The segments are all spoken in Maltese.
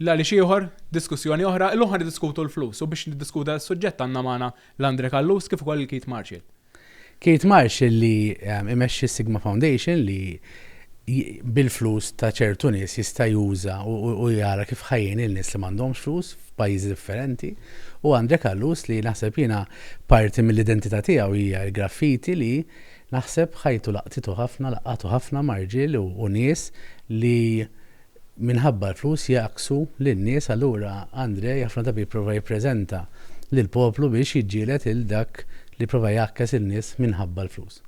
L-għaliex ieħor, diskussjoni oħra, illum ħa niddiskutu l-flus u biex niddiskuta s-suġġett għandna magħna l-Andre Callus kif ukoll il-Keith Marshall. Keith Marshall li imexxi s-Sigma Foundation li bil-flus ta' ċertu nies jista' juża u jara kif ħa jgħin il-nies li m'għandhomx flus f'pajjiżi differenti u Andre Callus li naħseb jiena parti mill-identità tiegħu hija l-graffiti li naħseb ħajtu laqtitu ħafna, laqgħatu ħafna ma' rġiel u nies li minħabba l-flus jgħakksu lin-nies allura Andrei ħafna drabi jipprova jippreżenta lill-poplu biex jiġġieled 'il dak li jipprova jgħakkes in-nies minħabba l-flus.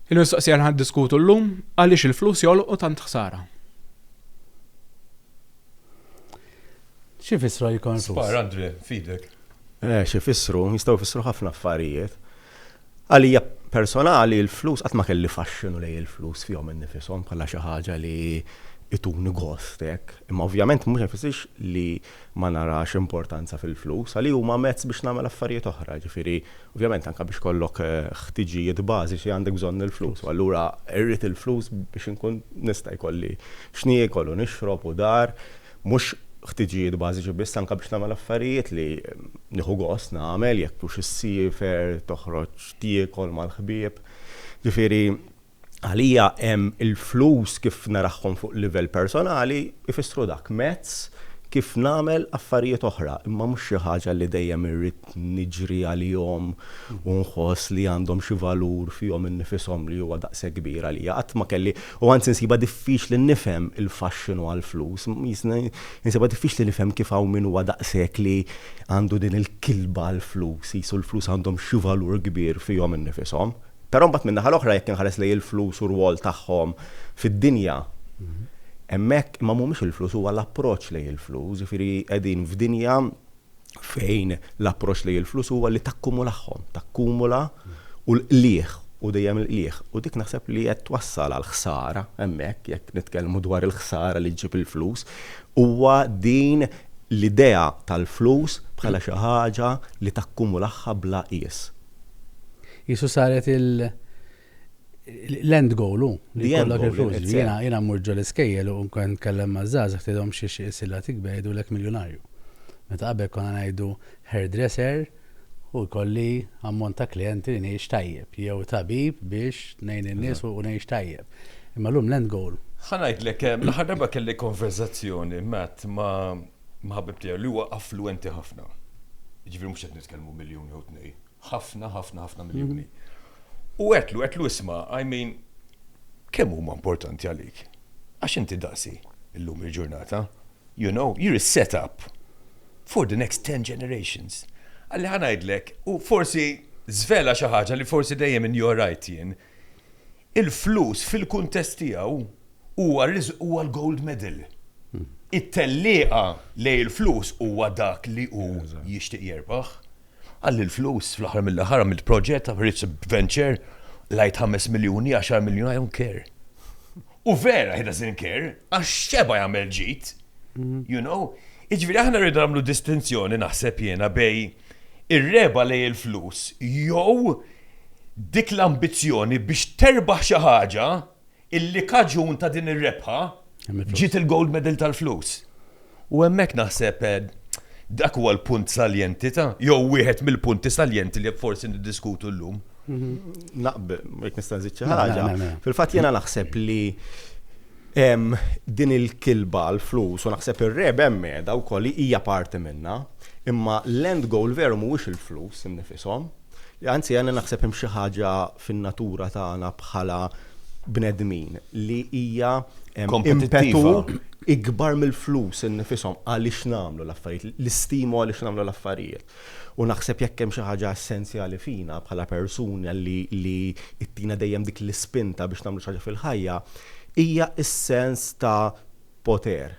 Il-mistoqsija li ħa niddiskutu llum, għaliex il-flus joħolqu tant ħsara? X'ifissru għalikom il-flus? Spara Andrei, f'idek. Eh, x'ifissru? Jistgħu jfissru ħafna affarijiet. Għalija personali l-flus qatt ma kelli faxxinu lejn il-flus fihom innifishom bħala xi ħaġa li ituni gost hekk. Imma ovvjament mhux jfissirx li ma narax importanza fil-flus, għalija huma mezz biex nagħmel affarijiet oħra, ġifieri ovvjament anke biex kollok ħtiġijiet bażiċi għandek bżonn il-flus u allura rrid il-flus biex inkun nista' jkolli x'niekol u nixrob u dar. Mhux ħtiġijiet bażiċi biss anke biex nagħmel affarijiet li nieħu gost nagħmel jekk hux issiefer, toħroġ tiekol mal-ħbieb. Ġifieri għalija hemm il-flus kif narahom fuq livell personali jfissru dak, mezz kif nagħmel affarijiet oħra, imma mhux xi ħaġa li dejjem irrid niġri għalihom u nħoss li għandhom xi valur fihom innifishom li huwa daqshekk kbir għalija. Qatt ma kelli, u anzi nsibha diffiċli nifhem il-faxxinu għall-flus, insibha diffiċli nifhem kif hawn min huwa daqshekk li għandu din il-kilba għall-flus, qisu l-flus għandhom xi valur kbir fihom innifishom. Però mbagħad min-naħa l-oħra jekk inħares lejn il-flus u r-rwol tagħhom fid-dinja, hemmhekk imma mhumiex il-flus huwa l-approċċ lejn il-flus, jiġifieri qegħdin f'dinja fejn l-approċċ lejn il-flus huwa li takkumulahom, takkumula u l-qligħ u dejjem il-qligħ. U dik naħseb li qed twassal għal ħsara hemmhekk jekk nitkellmu dwar il-ħsara li ġġib il-flus, huwa din l-idea tal-flus bħala xi ħaġa li takkumulaha bla qies. Qisu saret il- l-end goal hu li jkollok il-flus. Jiena jiena mmur ġol iskejjel u nkun nitkellem maż-żgħażagħ tgħidhom xi issir la tikber jgħidulek miljunarju. Meta qabel konna ngħidu hairdresser u jkolli ammont ta' klijenti li ngħix tajjeb jew tabib biex ngħin in-nies u ngħix tajjeb. Imma llum l-end goal. Ħa ngħidlek, l-aħħar darba kelli konverżazzjoni, Matt, ma' ħabib tiegħi li huwa affluwenti ħafna. Jiġifieri mhux qed nitkellmu miljun jew tnejn. Ħafna, ħafna, ħafna miljuni. U għedtlu, għedtlu isma', I mean, kemm huma importanti għalik? Għax inti daqsi illum il-ġurnata. You know, you're set up for the next 10 generations. Għalli ħa ngħidlek, u forsi żvela xi ħaġa li forsi dejjem in your right jien. Il-flus fil-kuntest tiegħu huwa huwa l-gold medal. It-tellieqa lejn il-flus huwa dak li hu jixtieq jerbaħ. Qalli l-flus, fl-aħħar mill-aħħar għamilt proġett, rich venture, lajt 5 miljuni, 10 miljuni, I don't care. U vera he doesn't care, għax xeba jagħmel ġid. You know? Iġifieri aħna rridu nagħmlu distinzjoni naħseb jiena bejn ir-regħba lejn il-flus jew dik l-ambizzjoni biex terbaħ xi ħaġa illi kaġun ta' din ir-rebħa ġiet il-gold medal tal-flus. U hemmhekk naħseb dak huwa l-punt saljenti ta' jew wieħed mill-punti saljenti li forsi niddiskutu llum. Naqbel, jekk nista' nżid xi ħaġa. Fil-fatt jiena naħseb li din il-kilba għall-flus u naħseb ir-regħba hemm qiegħda wkoll hija parti minnha, imma l-end goal veru mhuwiex il-flus innifishom. Anzi, jiena naħseb hemm xi ħaġa fin-natura tagħna bħala bnedmin li hija impetu ikbar mill-flus innifishom għaliex nagħmlu l-affarijiet, l-istimu għaliex nagħmlu l-affarijiet. U naħseb jekk hemm xi ħaġa essenzjali fina bħala persuna li li ttina dejjem dik l-ispinta biex nagħmlu xi ħaġa fil-ħajja, hija s-sens ta' poter.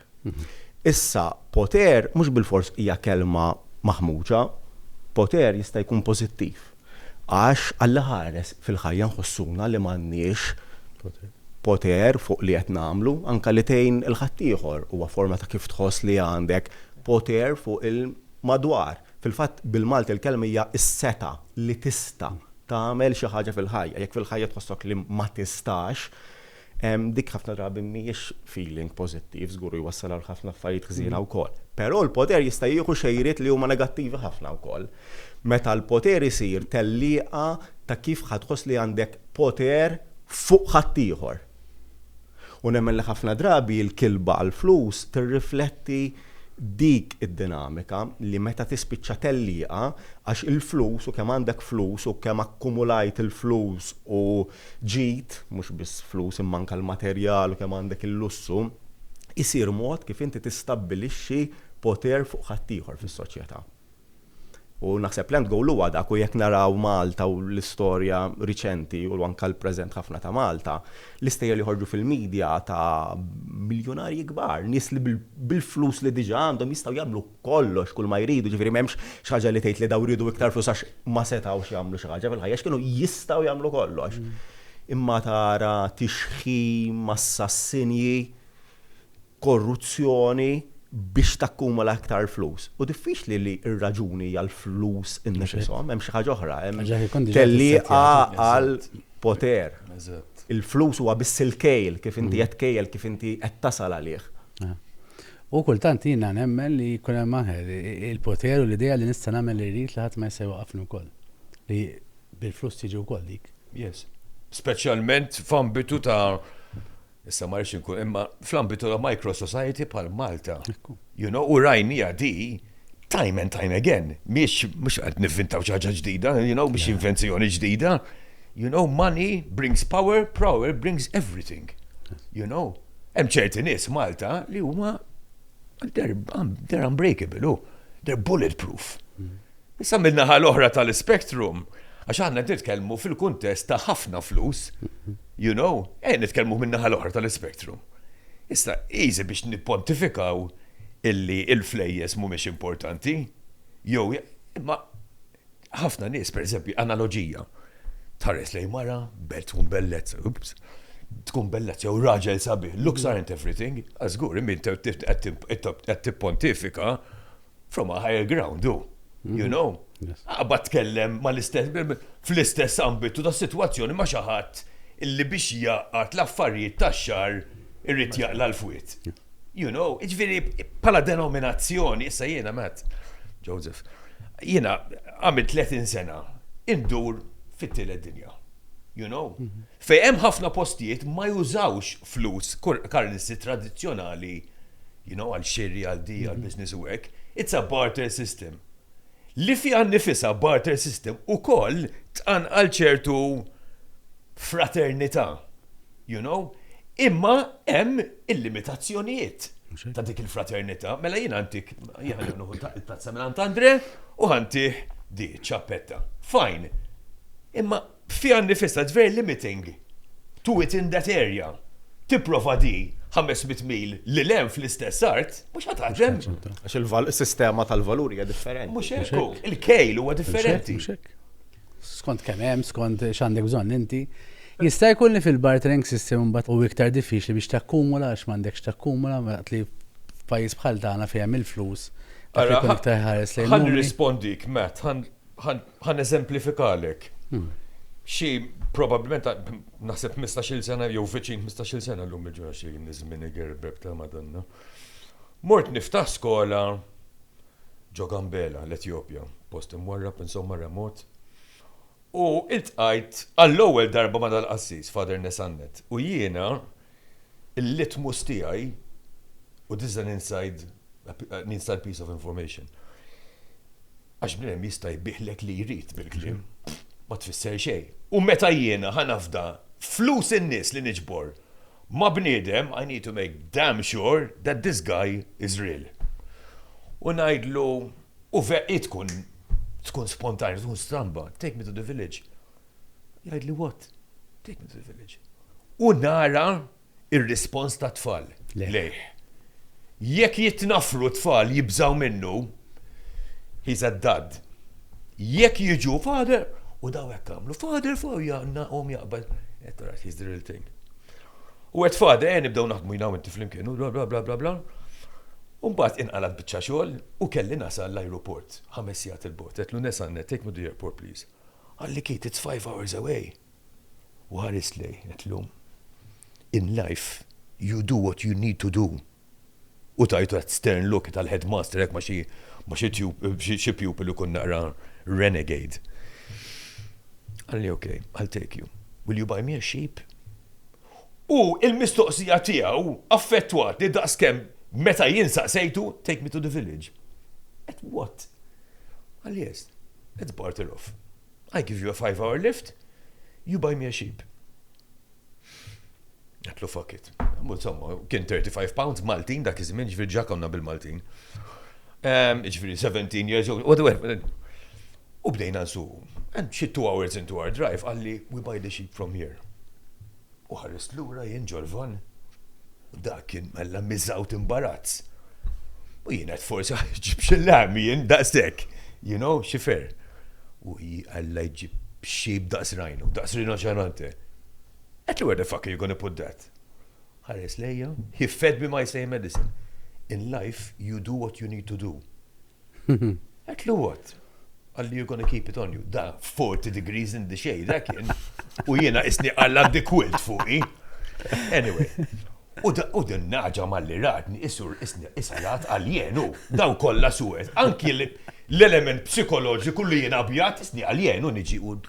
Issa, poter mhux bilfors hija kelma maħmuġa, poter jista' jkun pożittiv. Għax Alla ħares fil-ħajja nħossuna li m'għandniex poter fuq li qed nagħmlu, anke li tgħin 'il ħaddieħor huwa forma ta' kif tħoss li għandek poter fuq il-madwar. Fil-fatt bil-Malti l-kelma hija s-setgħa li tista' tagħmel xi ħaġa fil-ħajja. Jekk fil-ħajja tħossok li ma tistax, Dik ħafna drabi mhijiex feeling pożittiv, żgur u jwassal għal ħafna affarijiet ħżiena wkoll. Però l-poter jista' jieħu xejriet li huma negattivi ħafna wkoll. Meta l-poter isir tellieqa ta' kif ħa tħoss li għandek poter fuq ħaddieħor. U nemmen li ħafna drabi l-kilba għall-flus tirrifletti dik id-dinamika li meta tispiċċa tellieqa għax il-flus u kemm għandek flus u kemm akkumulajt il-flus u ġid, mhux biss flus imma anke l-materjal u kemm għandek il-lussu, isir mod kif inti tistabbilixxi poter fuq ħaddieħor fis-soċjetà. U naħseb l-end goal huwa dak u jekk naraw Malta u l-istorja riċenti u anke l-preżent ħafna ta' Malta, l-istejjer li joħorġu fil-media ta' miljunarji kbar, nies li bil-flus li diġà għandhom jistgħu jagħmlu kollox kull ma jridu, ġifieri m'hemmx xi ħaġa li tgħid li dawn riedu iktar flus għax ma setgħux jagħmlu xi ħaġa fil-ħajja għax kienu jistgħu jagħmlu kollox. Imma tara tixħim, assassinji, korruzzjoni biex takkumula iktar flus. U diffiċli li r-raġuni hija l-flus innifishom, hemm xi ħaġa oħra, hemm tellieqa għal poter. Il-flus huwa biss il-kejl kif inti qed tkejjel kif inti qed tasal għalih. U kultant jiena nemmen li jkun hemm anke il-poter u l-idea li nista' nagħmel li rrid li ħadd ma jista' jwaqqafni wkoll. Li bil-flus tiġi wkoll dik. Yes. Speċjalment f'ambitu ta' Issa ma rridx inkun, imma fl-ambitu ta' micro society bħal Malta. You know, u rajnija di time and time again. Mhix mhux qed nivvintaw xi ħaġa ġdida, you know, mhix invenzjoni ġdida. You know, money brings power, power brings everything. You know, hemm ċerti nies Malta li huma they're, they're unbreakable, oh. they're bulletproof. Issa min-naħa l-oħra tal-ispectrum, għax aħna qed nitkellmu fil-kuntest ta' ħafna flus, you know, eh nitkellmu min-naħa l-oħra tal-ispectrum. Issa, easy biex nippontifikaw illi il-flejjes mhumiex importanti, jew imma ħafna nies, per eżempju, analoġija, tħares lejn mara, belt tkun bellezza, ups, tkun bellezza, jew raġel sabiħ, looks aren't everything, żgur, imma qed tippontifika from a higher ground, u, you know. Aqbad tkellem mal-istess, fl-istess ambitu ta' sitwazzjoni ma' xi ħadd illi biex jgħaqqad l-affarijiet tax-xahar irid jaqla' l-fwied. You know, jiġifieri bħala denominazzjoni, issa jiena Matt, Joseph, jiena għamilt 30 sena indur fit-tielet dinja. You know? Fejn hemm ħafna postijiet ma jużawx flus currency tradizzjonali you know, għal xiri, għal di, għal business u hekk. It's a barter system. Li fiha nnifisha barter system ukoll tqanqal ċertu fraternità, you know? Imma hemm il-limitazzjonijiet ta' dik il-fraternità. Mela jiena ntik, jiena nieħu il-tazza minn Andre u ħa ntih di ċappetta. Fine. Imma fiha nnifisha it's very limiting to it in that area. Tipprova di 500 mil lil hemm fl-istess art, mhux ħa taħdem. Għax il-sistema tal-valuri hija differenti. Mhux hekk, il-kejl huwa differenti. Mhux hekk. Skont kemm hemm, skont x'għandek bżonn inti. Jista' jkun li fil-bartering system imbagħad hu iktar diffiċli biex takkumula għax m'għandekx takkumula waqt li f'pajjiż bħal tagħna fejn hemm il-flus dak li jkun iktar iħares lejn Ħa nirrispondik, Matt, ħa neżemplifikalek. Xi probabbilment naħseb 15-il sena jew viċin 15-il sena llum il-ġurnata xi żmien igerbeb ta' Madonna. Mort niftaħ skola ġo Gambela, l-Etjopja, post imwarrab insomma remot. U iltqajt għall-ewwel darba ma' dal-qassis, Father Nesannet, u jiena il-litmus tiegħi, u this is an inside, an inside piece of information, għax bniedem jista' jbiħlek li jrid bil-kliem, ma tfisser xejn. U meta jiena ħa nafda flus in-nies li niġbor ma' bniedem, I need to make damn sure that this guy is real. U ngħidlu, u veqi tkun tkun spontanea, tkun stramba, take me to the village. Jgħidli what? Take me to the village. U nara ir-rispons ta' tfal lejh. Jekk jitnafru tfal jibżaw minnu, he's a dud. Jekk jiġu father, u daw hekk għamlu, father, father, jgħannaqhom jaqbad. Right, he's the real thing. U għedt father, eh, nibdew naħdmu jiena u inti flimkien, u bla bla bla bla bla. U mbagħad inqalgħet biċċa xogħol u kelli nasal l-ajruport, ħames sigħat 'il bogħod. Għedtlu Nesanne, take me to the airport please. Qalli Keith, it's 5 hours away. U ħarist lejh, għedtlu. In life, you do what you need to do. U tajtu that stern look tal-headmaster hekk ma' xi ma' xi xi pupil ikun naqra renegade. Qalli ok, I'll take you. Will you buy me a sheep? U il-mistoqsija tiegħu affettwatni daqskemm meta jien saqsejtu take me to the village. At what? Qalli yes, let's barter off. I give you a 5 hour lift, you buy me a sheep. Għedtlu fuck it. Insomma, kien £35 Maltin dak iż-żmien, ġifieri ġa konna bil-Maltin. Ġifieri 17 years old, whatever. U bdejna nsuqu. And xi 2 hours into our drive, qalli, "We buy the sheep from here." U ħarist lura jien ġol-van. U dak kien mella miżgħud imbarazz. U jien qed forsi ġib xi jien daqshekk, xifer. U hi Alla jġib sheep daqs rhino, daqs rinoċeronte. Għedtlu, "Where the fuck are you gonna put that?" Ħares lejja, he fed me my same medicine. "In life, you do what you need to do." Għedtlu, "What?" Qalli, "You're gonna keep it on you." Da, 40 degrees in the shade, dak kien. U jiena isni għalla għandi quilt fuqi. Anyway. U din nagħġa malli ratni, isur, isni, isarat aljenu. Daw kollha suwed. Anki l-element psikoloġiku li jiena abjad, isni aljenu niġi u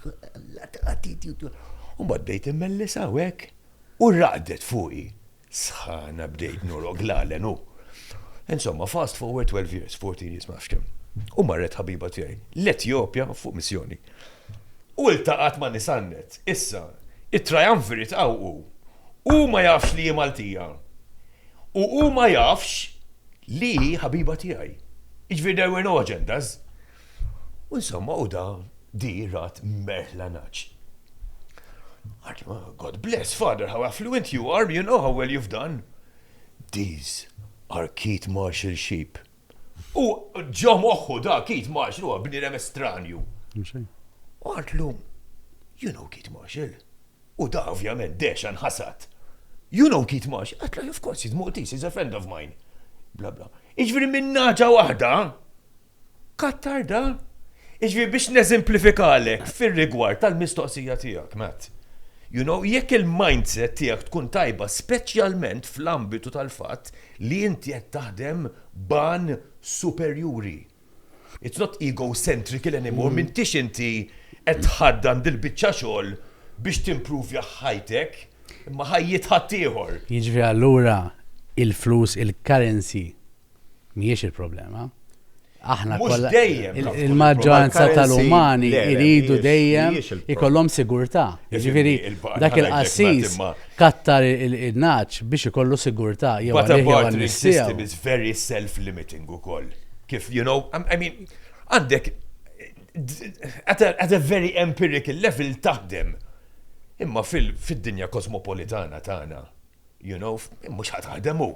U mbagħad bdejt immellisa hekk u raqdet fuqi. Sħana bdejt norog l-għalen u. Insomma, fast forward 12 years, 14 years, ma nafx kemm. U marret ħabiba tiegħi l-Etjopja fuq missjoni. U iltaqat ma' Nisannet. Issa, it-triumvirate għaw u. U ma jafx li hi Maltija. U u ma jafx li hi ħabiba tiegħi. Iġifieri there were no agendas. U insomma, u da di rat merħla nagħaġ. Oh, "God bless, Father, how affluent you are, you know how well you've done. These are Keith Marshall sheep." U ġo moħħu da Keith Marshall huwa bniedem estranju. U għedtlu, "You know Keith Marshall?" U da ovvjament dexa nħasat. "You know Keith Marshall?" Għedtlu, "Of course, he's Maltese, he's a friend of mine." Bla bla. Iġifieri minn nagħġa waħda, kattar da. Iġifieri biex neżemplifikalek fil-rigward tal-mistoqsija tiegħek, Matt. Jekk il-mindset tiegħek tkun tajba, speċjalment fl-ambitu tal-fatt li inti qed taħdem b'għan superjuri. It's not egocentric anymore, m'intix inti qed tħaddan dil-biċċa xogħol biex timpruvja ħajtek, imma ħajjit ħaddieħor. Jiġifieri allura il-flus, il-currency mhijiex il-problema. Aħna Mhux kollha dejjem taf tkun il-maġġoranza il-problema. tal-umani Le, le, iridu dejjem mhijiex il-problema. ikollhom sigurtà. Jiġifieri il-bar dak ħa ngħidlek, il-qassis Matt, imma- kattar il-nagħaġ biex ikollu sigurtà jew But a għalih jew bartering għan-nies system tiegħu. is very self-limiting ukoll. Kif, I mean, għandek, at a very empirical level taħdem. Imma fil-dinja kosmopolitana tagħna, mhux ħa taħdem hu.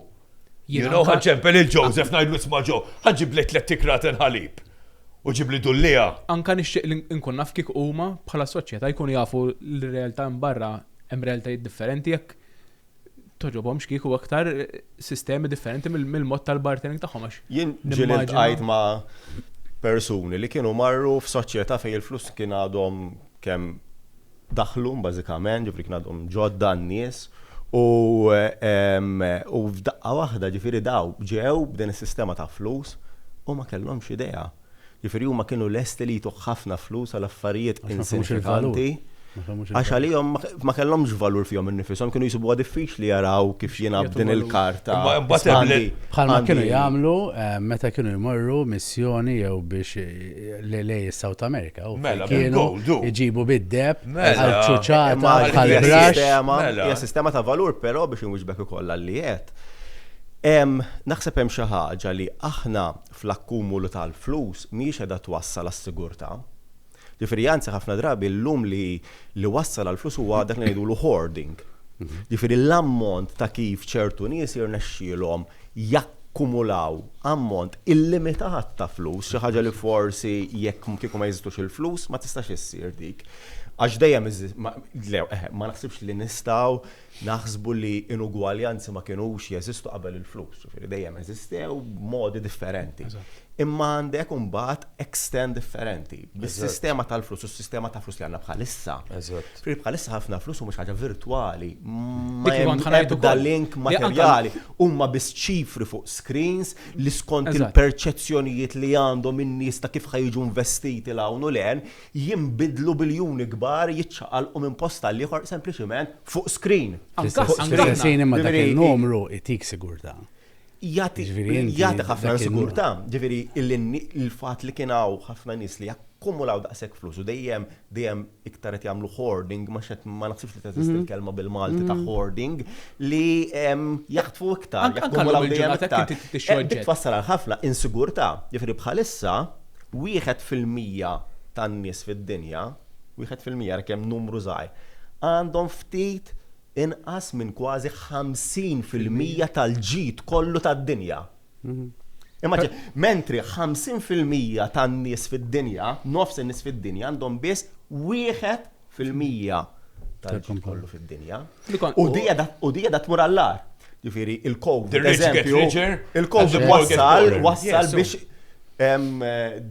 Ħa nċempel il-Joseph ngħidlu, "Isma' Joe, ħa nġiblek tlett ikraten ħalib. U ġibli dulliegħa." Anka nixtieq li nkun naf kif huma bħala soċjetà jkunu jafu l-realtà minn barra hemm realtajiet differenti jekk togħġobhomx kieku aktar sistemi differenti mill-mod tal-bartering tagħhom għax Jien ġieli nimmaġina- ltqajt ma' persuni li kienu marru f'soċjetà fejn il-flus kien għadhom kemm daħlu bażikament, ġifieri kien għadhom ġodda n-nies u f'daqqa waħda ġifieri daw ġew b'din is-sistema ta' flus u ma kellhomx idea. Ġifieri huma kienu lesti li jtu ħafna flus għal affarijiet Għax ma fehmux il-valur. insignifikanti. Ma fehmux Għax il-valur. għalihom ma kellhomx valur fihom innifisom, kienu jisibuha diffiċli jaraw kif jiena Jagħtu b'din valur. il-karta. Imma mbagħad hemm Bħalma kienu jagħmlu meta kienu jmorru missjoni jew biex lej South America. U Mela, kienu bil-gold, u. iġibu bid-deheb, Mela. għal-ċuċata, Imma għal-brush. sistema, Mela. hija sistema ta' valur, però biex inwiġbek ukoll għalli qed. Naħseb hemm xi ħaġa li aħna fl-akkumulu tal-flus mhijiex qiegħda twassal għas-sigurtà. Ġifieri anzi ħafna drabi llum li wassal għall-flus huwa dak li ngħidulu hoarding. Ġifieri l-ammont ta' kif ċertu nies jirnexxielhom jakkumulaw ammont illimitat ta' flus, xi ħaġa li forsi jekk kieku ma jeżistux il-flus ma tistax issir dik. Għax dejjem le, ma naħsibx li nistgħu naħsbu li inugwaljanzi ma kinux jeżistu qabel il-flus, ġifieri dejjem eżistew b'modi differenti. Imma għandek imbagħad extent differenti. Bis-sistema tal-flus u s-sistema ta' flus li għandna bħalissa. Ġifieri bħalissa ħafna flus huma xi ħaġa virtwali. Ma hemm ebda link materjali. Huma biss ċifri fuq screens li skont il-perċezzjonijiet li għandhom in-nies ta' kif ħa jiġu investiti 'l hawn u 'l hemm, jinbidlu biljuni kbar jiċċaqalqu minn post għal ieħor sempliċiment fuq screen. Fl-istess ħin imma dak in-numru jtik sigurtà. Jagħti jagħti ħafna sigurtà. Ġifieri il-fatt li kien hawn ħafna nies li akkumulaw daqshekk flus u dejjem dejjem iktar qed jagħmlu hoarding, ma xed ma naħsibx li teżisti mhm. l-kelma bil-Malti ta' mhm. hoarding li jaħtfu iktar, jakkumulaw dejjem iktar. Eh, dik twassal għal ħafna insigurtà. Ġifieri bħalissa 1% tan-nies fid-dinja, 1% kemm numru żgħir, għandhom ftit inqas minn kważi 50% tal-ġid kollu tad-dinja. Immaġina, mentri 50% tan-nies fid-dinja, nofs in-nies fid-dinja għandhom biss 1% tal-ġid kollu fid-dinja. U di qiegħda tmur għall-agħar. Ġifieri il-COVID, eżempju, il-COVID wassal wassal biex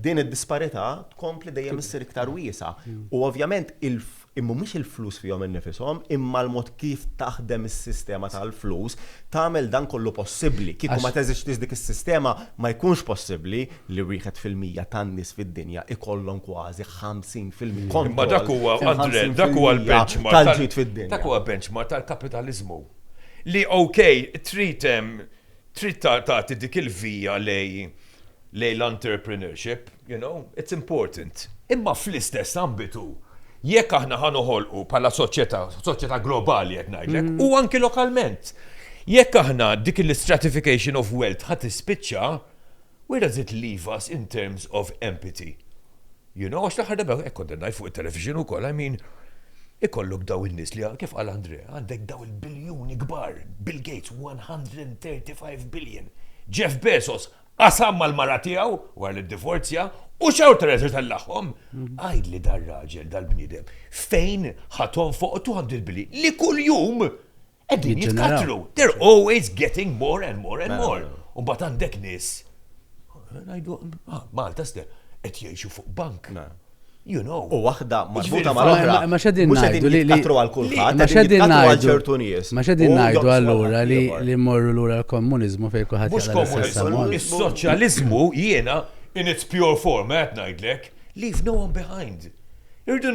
din id-disparità tkompli dejjem issir iktar wiesgħa. U ovvjament Mhumiex il-flus fihom innifishom, imma l-mod kif taħdem is-sistema tal-flus tagħmel dan kollu possibbli. Kieku ma teżistix dik is-sistema ma jkunx possibbli li 1% tan-nies fid-dinja ikollhom kważi 50% kontroll. Imma dak huwa, Andre, dak huwa l-benchmark tal-ġid fid-dinja. Dak huwa benchmark tal-kapitaliżmu. Li ok, trid trid tagħti dik il-vija lejn lejn l-entrepreneurship, you know, it's important. Imma fl-istess ambitu, jekk aħna ħa noħolqu bħala soċjetà, soċjetà globali qed ngħidlek, mm. u anki lokalment, jekk aħna dik il-stratification of wealth ħa tispiċċa, where does it leave us in terms of empathy? You know, għax l-aħħar darba hekk kont ngħid fuq it-television ukoll, I mean, ikollok daw in-nies li kif qal Andre, għandek daw il-biljuni kbar, Bill Gates 135 billion, Jeff Bezos qasam mal-mara tiegħu wara li ddivorzja u xorta reġa' tellagħhom. Għidli dar-raġel, dal-bniedem, fejn ħa tonfoq 200 billion li kuljum qegħdin jitkatru. They're always getting more and more and more. U mbagħad għandek nies ngħidu ah, Malta ste qed jgħixu fuq bank. You know. U waħda marbuta mal-oħra. Ma xedin ngħidu li jitkatru għal kulħadd, ma xedin ngħidu għal ċertu nies. Ma xedin ngħidu allura li li mmorru lura l-komuniżmu fejn kulħadd Mhux komuniżmu, is-soċjaliżmu jiena in its pure form qed ngħidlek, leave no one behind. Irridu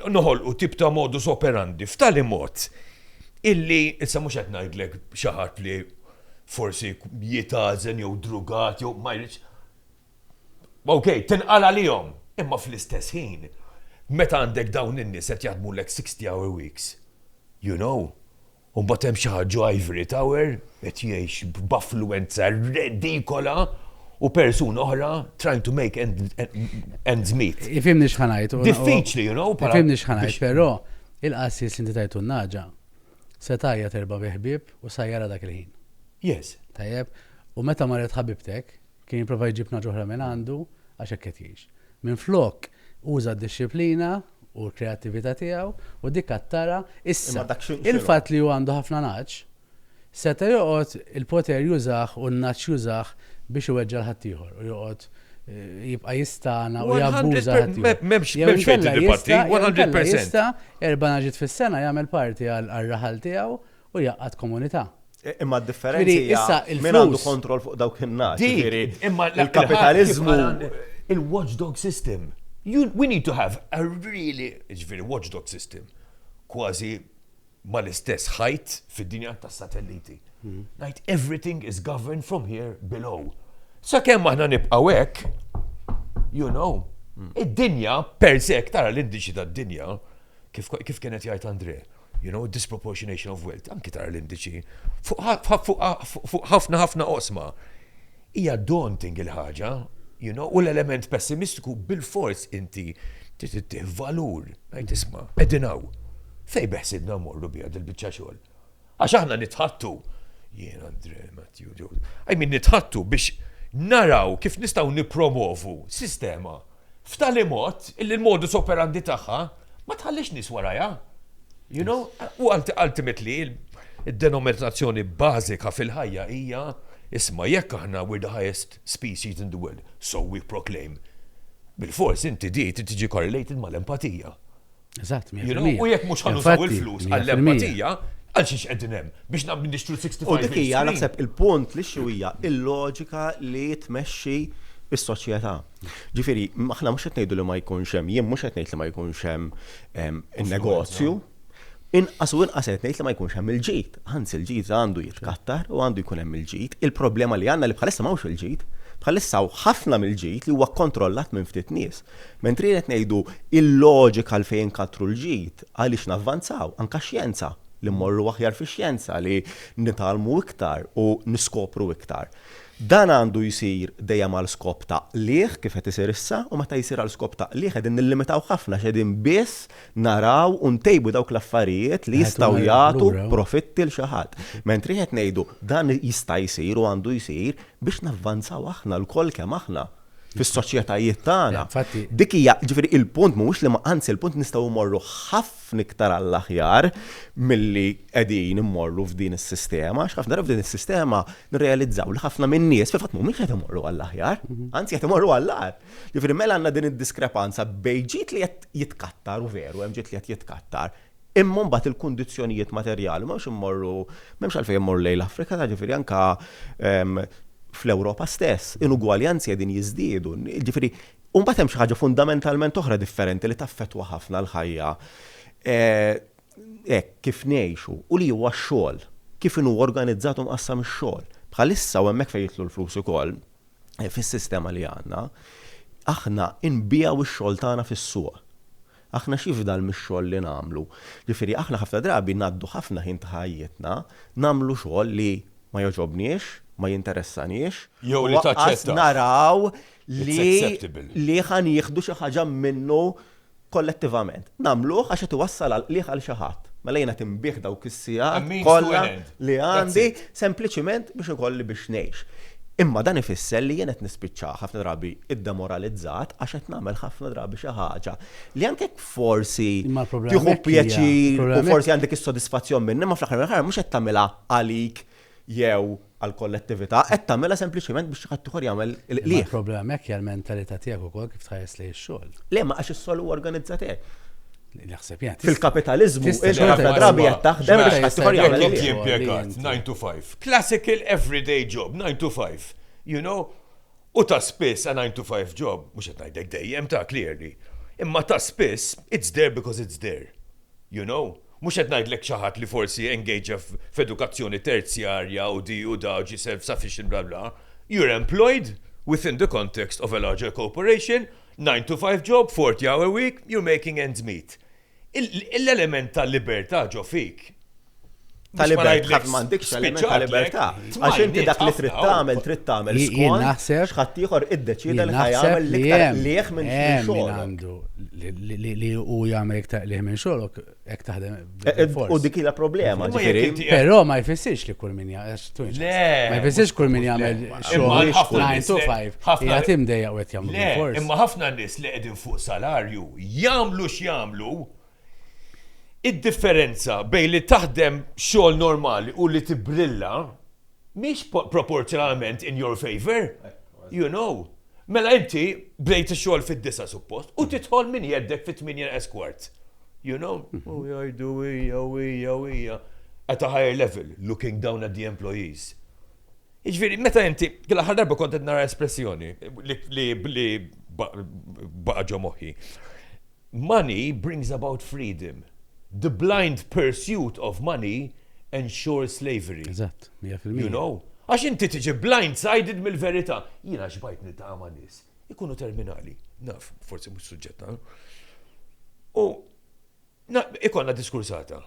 noħolqu tip ta' modus operandi f'tali mod illi issa mhux qed ngħidlek xi ħadd li forsi jitgħażen jew drugat jew ma jridx. Ok, tinqala' lihom, imma fl-istess ħin meta għandek dawn in-nies qed jaħdmulek 60 hour weeks, you know, u mbagħad hemm xi ħadd ġo Ivory Tower qed jgħix b'affluwenza redikola u persuna oħra trying to make ends meet. Ifhimni x'ħa ngħid. Diffiċli, you know. Ifhimni x'ħa ngħid, però il-qassis li inti tajtu n-nagħġa se tgħajjat erba' ħbieb u sajjarha dak il-ħin. Yes. Tajjeb, u meta marret ħabibtek, kien jipprova jġib nagħġa oħra minn għandu għax hekk qed jgħix. Minflok uża d-dixxiplina u l-kreattività tiegħu u dik għad tara issa. Il-fatt li hu għandu ħafna nagħaġ, Seta' joqgħod il-poter jużah u n-nagħaġ jużah biex iweġġa' 'l ħaddieħor u joqgħod jibqa' jistagħna u jabbuża ħaddieħor. M'hemmx fejn tiddibatti, 100%. Jista' erba' nagħġiet fis-sena jagħmel parti għar-raħal tiegħu u jgħaqqad komunità. Imma d-differenza hija min għandu kontroll fuq dawk in-nagħaġ. Jiġifieri il-kapitaliżmu. Il-watchdog system. We need to have a really, jiġifieri watchdog system, kważi mal-istess ħajt fid-dinja tas-satelliti. Ngħid everything is governed from here below. Sakemm aħna nibqgħu hekk, you know, id-dinja per se tara l-indiċi tad-dinja kif, kif kienet jgħid Andre, you know, disproportionation of wealth, anki tara l-indiċi fuq ħafna ħafna oqsma. Hija daunting il-ħaġa, you know, u l-element pessimistiku bilfors inti trid ittih valur. Ngħid isma', qegħdin hawn. Fejn beħsiebna mmorru biha dil-biċċa xogħol? Għax aħna nitħattu, jien Andre, Matthew, Joe, I mean nitħattu biex Naraw kif nistgħu nippromovu sistema f'tali mod illi l-modus operandi tagħha ma tħallix nies warajha. You know? U ultimately id-denominazzjoni bażika fil-ħajja hija isma' jekk aħna we're the highest species in the world, so we proclaim. Bilfors inti di trid tiġi correlated mal-empatija. Eżatt, You know, u jekk mhux ħa nużaw il-flus għall-empatija, għal xiex qegħdin hemm biex nagħmlu nixtru 65 U dik hija naħseb il-punt li xi hija il-loġika li tmexxi is-soċjetà. Ġifieri, aħna mhux qed ngħidu li ma jkunx hemm, jien mhux qed ngħid li ma jkunx hemm in-negozju, inqas u inqas qed ngħid li ma jkunx hemm il-ġid. Anzi l-ġid għandu jitkattar u għandu jkun hemm il-ġid. Il-problema li għandna li bħalissa m'hawnx il-ġid. Bħalissa hawn ħafna mill-ġid li huwa kkontrollat minn ftit nies. Mentri qed ngħidu il-loġika għalfejn inkattru l-ġid għaliex navvanzaw, anke x-xjenza, li mmorru aħjar fix-xjenza, li nitgħallmu iktar u niskopru iktar. Dan għandu jsir dejjem għal skop ta' qligħ kif qed isir issa u meta jsir għal skop ta' qligħ qegħdin nillimitaw ħafna għax qegħdin biss naraw u ntejbu dawk l-affarijiet li jistgħu jagħtu profitti 'l xi ħadd. Mentri qed ngħidu dan jista' jsir u għandu jsir biex navvanzaw aħna lkoll kemm aħna fis-soċjetajiet tagħna. Dik hija, ġifieri il-punt mhuwiex li ma anzi il-punt nistgħu mmorru ħafna iktar għall-aħjar milli qegħdin immorru f'din is-sistema, għax ħafna drabi f'din is-sistema nirrealizzaw li ħafna min-nies fil-fatt mhumiex qed imorru għall-aħjar, anzi qed imorru għall-agħar. Ġifieri mela għandna din id-diskrepanza bejn ġid li qed jitkattar u veru hemm ġid li qed jitkattar, imma mbagħad il-kundizzjonijiet materjali m'hemmx immorru, m'hemmx għalfejn immorru lejn l-Afrika, ta' ġifieri anke fl-Ewropa stess, inugwaljanzi qegħdin jiżdiedu. Ġifieri, u mbagħad hemm xi ħaġa fundamentalment oħra differenti li taffettwa ħafna l-ħajja hekk kif ngħixu u li huwa x-xogħol, kif inhu organizzat u mqassam ix-xogħol. Bħalissa u hemmhekk fejn jidħlu l-flus ukoll, fis-sistema li għandna, aħna nbigħu x-xogħol tagħna fis-suq. Aħna x'jifdal mix-xogħol li nagħmlu? Ġifieri aħna ħafna drabi ngħaddu ħafna ħin ta' ħajjitna nagħmlu xogħol li ma jogħġobniex, ma jinteressaniex, Jew li u anqas taċċettah. naraw It's li acceptable. li ħa nieħdu xi ħaġa minnu kollettivament. Nagħmluh għax qed iwassal għal qligħ għal xi ħadd. Mela jiena qed inbigħ dawk A is-sigħat means to kollha an end. li That's għandi it. sempliċiment biex ikolli biex ngħix. Imma dan ifisser li jien qed nispiċċa ħafna drabi iddemoralizzat għax qed nagħmel ħafna drabi xi ħaġa li anke jekk forsi Imma l-problema tieħu hekk hija, pjaċir u il-problema hekk- forsi għandek is-sodisfazzjon minnha, imma fl-aħħar mill-aħħar mhux qed tagħmilha għalik jew għall-kollettività, qed tagħmilha sempliċement biex xi ħadd ieħor jagħmel Imma il-qligħ. l-problema hekk hija l-mentalità tiegħek ukoll kif tħares lejn ix-xogħol. Le, ma għax is-xogħol huwa organizzat hekk. Naħseb jien. Fil-kapitaliżmu, Tista' inti ħafna xorta drabi jista' qed taħdem biex xorta ħadd ieħor jista' jagħmel Jekk il-qligħ. inti impjegat Inti. 9 to 5, classical everyday job, 9 to 5, you know, u ta' spiss a 9 to 5 job, mhux qed ngħidlek dejjem ta' clearly, imma ta' spiss it's there because it's there, you know. Mhux qed ngħidlek xi ħadd li forsi engage f'edukazzjoni terzjarja u di u da ġi self-sufficient bla bla. You're employed within the context of a larger corporation, 9 to 5 job, 40 hour week, you're making ends meet. Il-element ta' libertà ġo fik. Ta' Biex ma libertà, ngħidlek m'għandekx element ta' spiċċatlek, libertà. Għax inti dak li trid tmajniet ħafna, tagħmel, trid tagħmel Jien skont naħseb- x'ħaddieħor iddeċieda Jien li naħseb ħajamel li l-iktar hemm- qligħ minn hemm min xogħolok. għandu li- li li hu jagħmel iktar qligħ minn xogħolok hekk taħdem E- e- bil-fors. U dik hija problema, Imma jekk ġifieri. inti- Però ma jfissirx li kull min jagħmel. Le, Ma jfissirx kull min mhux- jagħmel le. Imma xogħol ħafna 9 nies to li- 5. ħafna- Qiegħed imdejjaq u qed jagħmlu Le, bil-fors. imma ħafna nies li qegħdin fuq salarju jagħmlu x'jagħmlu, id-differenza bejn li taħdem xogħol normali u li tibrilla mhix proporzjonalment in your favor. You know. Mela inti bdejt ix-xogħol fid-disa suppost u tidħol minn jeddek fit-8 esquart. You know? U jgħidu hija u hija u hija. At a higher level, looking down at the employees. Jiġifieri, meta inti, l-aħħar darba kont qed nara espressjoni li li li baqa' ġo moħħi. Money brings about freedom. The blind pursuit of money ensures slavery. Eżatt, 100%. You know? Għax inti tiġi blindsided mill-verità. Jiena xbajt niltaqa' ma' nies. Ikunu terminali. Naf, forsi mhux suġġetta. U na, ikonna diskursata.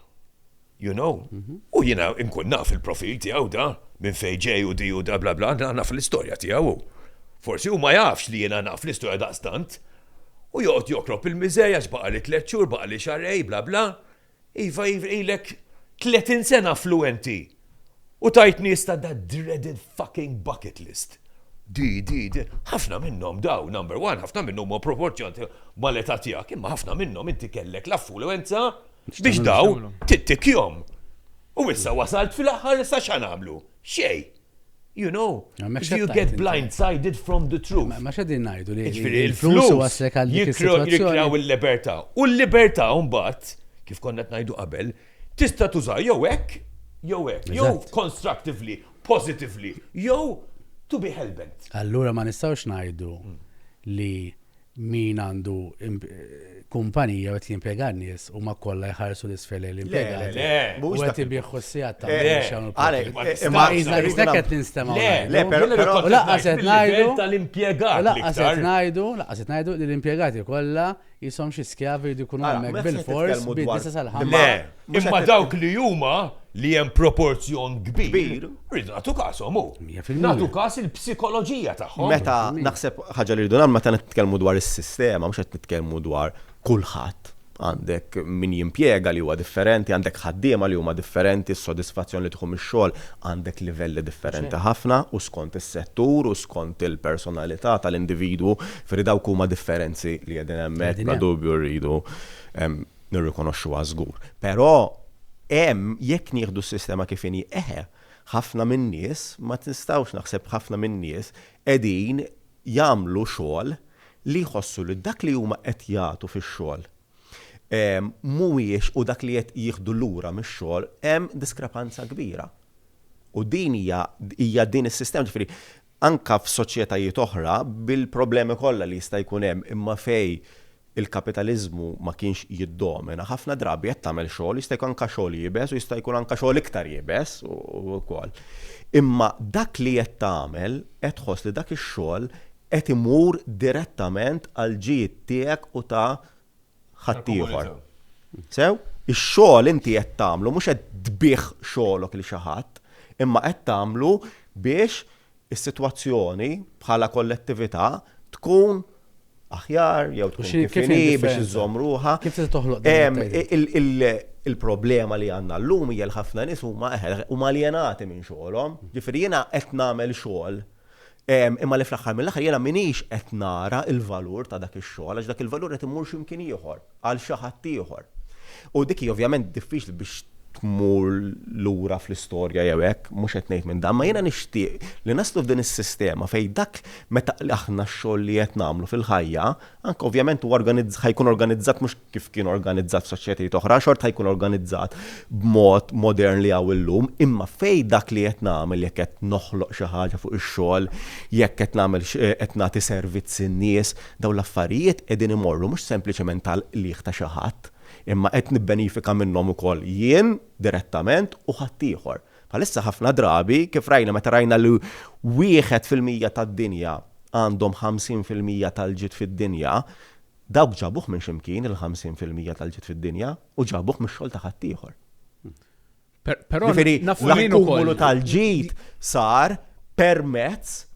You know? U jiena nkun naf il-profil tiegħu da, minn fejn ġej u di u da bla bla, na- naf l-istorja tiegħu. Forsi hu ma jafx li jiena naf l-istorja daqstant. U joqgħod jokrob il-miżerja x'baqa' li tliet xhur, baqa' li xahrejn, bla bla. Iva, iva, ilek 30 sena fluenti. U tajt nies ta' that dreaded fucking bucket list. Di, di, di. Ħafna minnhom daw, number one, ħafna minnhom huma proporzjonati mal-età tiegħek, imma ħafna minnhom inti kellek l-affluenza biex daw tittikjhom. U issa wasalt fil-aħħar issa x'għamlu? Xejn. You know, you get blindsided from the truth. Ma x'qegħdin ngħidu li il-flus waslek għal dik is-sitwazzjoni. il-libertà. U l-libertà mbagħad, kif konna qed ngħidu qabel, tista' tuża jew hekk, jew hekk, jew constructively, positively, jew to be hellbent. Allura ma nistgħux ngħidu li min għandu kumpanija u qed jimpjega n-nies huma kollha jħarsu l-isfel lejn l-impjegati. Le, U qed ibigħu s-sigħat ta' Le, biex jagħmlu għalek, profit. imma- Iżda iżda qed nistemgħu Le, ngħidu. le, però- però- U laqqas qed ngħidu tal-impjegat. U laqqas qed ngħidu, laqqas qed ngħidu li l-impjegati kollha jisom xi skjavi jridu jkunu Ara, hemmhekk mhux qed bil-fors nitkellmu dwar- bid-disa sal-ħamsa. Le, Mhux imma qed- dawk li huma li hemm proporzjon kbir, Kbir. rridu nagħtu kashom hu. 100%. Nagħtu kas il-psikoloġija tagħhom. Meta naħseb ħaġa li rridu nagħmlu meta nitkellmu dwar is-sistema, mhux qed nitkellmu dwar kulħadd. Għandek min jimpjega li huwa differenti, għandek ħaddiema li huma differenti, s-sodisfazzjon li tieħu mix-xogħol, għandek livelli differenti ħafna u skont is-settur u skont il-personalità tal-individwu, ferri dawk huma differenzi li qegħdin hemmhekk Qegħdin bla hemm. dubju rridu nirrikonoxxuha żgur. Però hemm jekk nieħdu s-sistema kif inhi eħe, ħafna min-nies ma tistgħux naħseb ħafna min-nies qegħdin jagħmlu xogħol li jħossu li dak li huma qed jagħtu fix-xogħol mhuwiex u dak li qed jieħdu lura mix-xogħol hemm diskrepanza kbira. U din hija hija din is-sistema ġifieri anka f'soċjetajiet oħra bil-problemi kollha li jista' jkun hemm imma fej il-kapitalizmu ma kienx jiddomina. Ħafna drabi qed tagħmel xogħol, jista' jkun anka xogħol iebes u jista' jkun anka xogħol iktar iebes u wkoll. Imma dak li qed tagħmel qed tħoss li dak ix-xogħol qed imur direttament għal ġid tiegħek u ta' ħaddieħor. Sew, ix-xogħol inti qed tagħmlu mhux qed tbigħ xogħolok lil xi ħadd, imma qed tagħmlu biex is-sitwazzjoni bħala kollettività tkun aħjar jew tkun xi- kif kif inhi hi biex differenza? iżżomm ruħha. Kif se toħloq din it-tajba? Il-problema li għandna llum hija li ħafna nies huma eħe, huma aljenati minn xogħolhom. Ġifieri jiena qed nagħmel xogħol imma li fl-aħħar mill-aħħar jiena minix qed nara il-valur ta' dak ix-xogħol għax dak il-valur qed imur x'imkien ieħor għal xi ħadd ieħor. U dik hija ovvjament diffiċli biex tmur lura fl-istorja jew hekk, mhux qed ngħid minn dan, ma jiena nixtieq li naslu f'din is-sistema fejn dak meta aħna x-xogħol li qed nagħmlu fil-ħajja, anke ovvjament huwa ħa jkun organizzat mhux kif kien organizzat f'soċjetajiet oħra, xort ħa jkun organizzat b'mod modern li hawn illum, imma fej dak li qed nagħmel jekk qed noħloq xi ħaġa fuq ix-xogħol, jekk qed nagħmel qed nagħti servizz in-nies, dawn l-affarijiet qegħdin imorru mhux sempliċement tal-qligħ ta' xi ħadd, imma qed nibbenifika minnhom ukoll jien direttament u ħaddieħor. Bħalissa ħafna drabi kif rajna meta rajna li 1% tad-dinja għandhom 50% tal-ġid fid-dinja, dawk ġabuh minn ximkien il-50% tal-ġid fid-dinja u ġabuh mix-xogħol ta' ħaddieħor. Però Ġifieri, nafu min l-akkumulu ukoll. tal-ġid sar permezz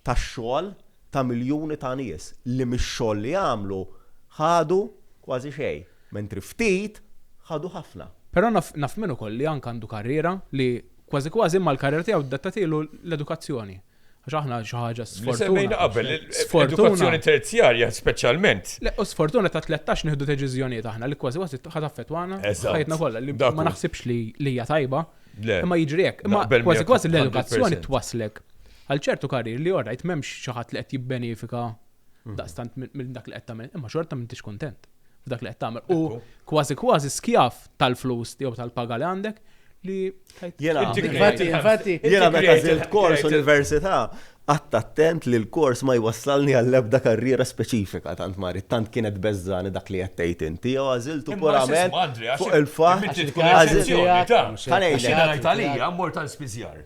tax-xogħol ta' miljuni ta' nies li mix-xogħol li għamlu ħadu kważi xejn, mentri ftit ħadu ħafna. Però naf min ukoll li anke għandu karriera li kważi kważi imma l-karriera tiegħu dettatilu l-edukazzjoni. Għax aħna xi ħaġa Li sfortuna. semmejna qabel, Sfortuna. l-edukazzjoni terzjarja speċjalment. Le, u sfortuna ta' 13 nieħdu deċiżjonijiet aħna li kważi kważi ħa taffettwana Eżatt. ħajtna kollha li Dak ma hu. naħsibx li hija tajba. Le. Imma jiġri hekk. Imma Naqbel kważi miegħek kważi l-edukazzjoni 100%. twaslek għal ċertu karrier li orajt m'hemmx xi ħadd li qed jibbenefika daqstant minn dak li qed tagħmel, imma xorta m'intix kuntent f'dak li qed tagħmel. U Ekku. kważi kważi skjav tal-flus jew tal-paga li għandek li tajt- Jiena- Inti Infatti, infatti, Jiena meta created- għażilt kors created- università, qatt attent li l-kors ma jwassalni għall-ebda karriera speċifika tant marit, tant kienet beżżani dak li qed tgħid inti, jew għażiltu purament fuq il-fatt. Inti tkun għażilt- eċċezzjoni ta' Ħa ngħidlek. Għax jiena ngħid għalija mmur tal-spiżjar.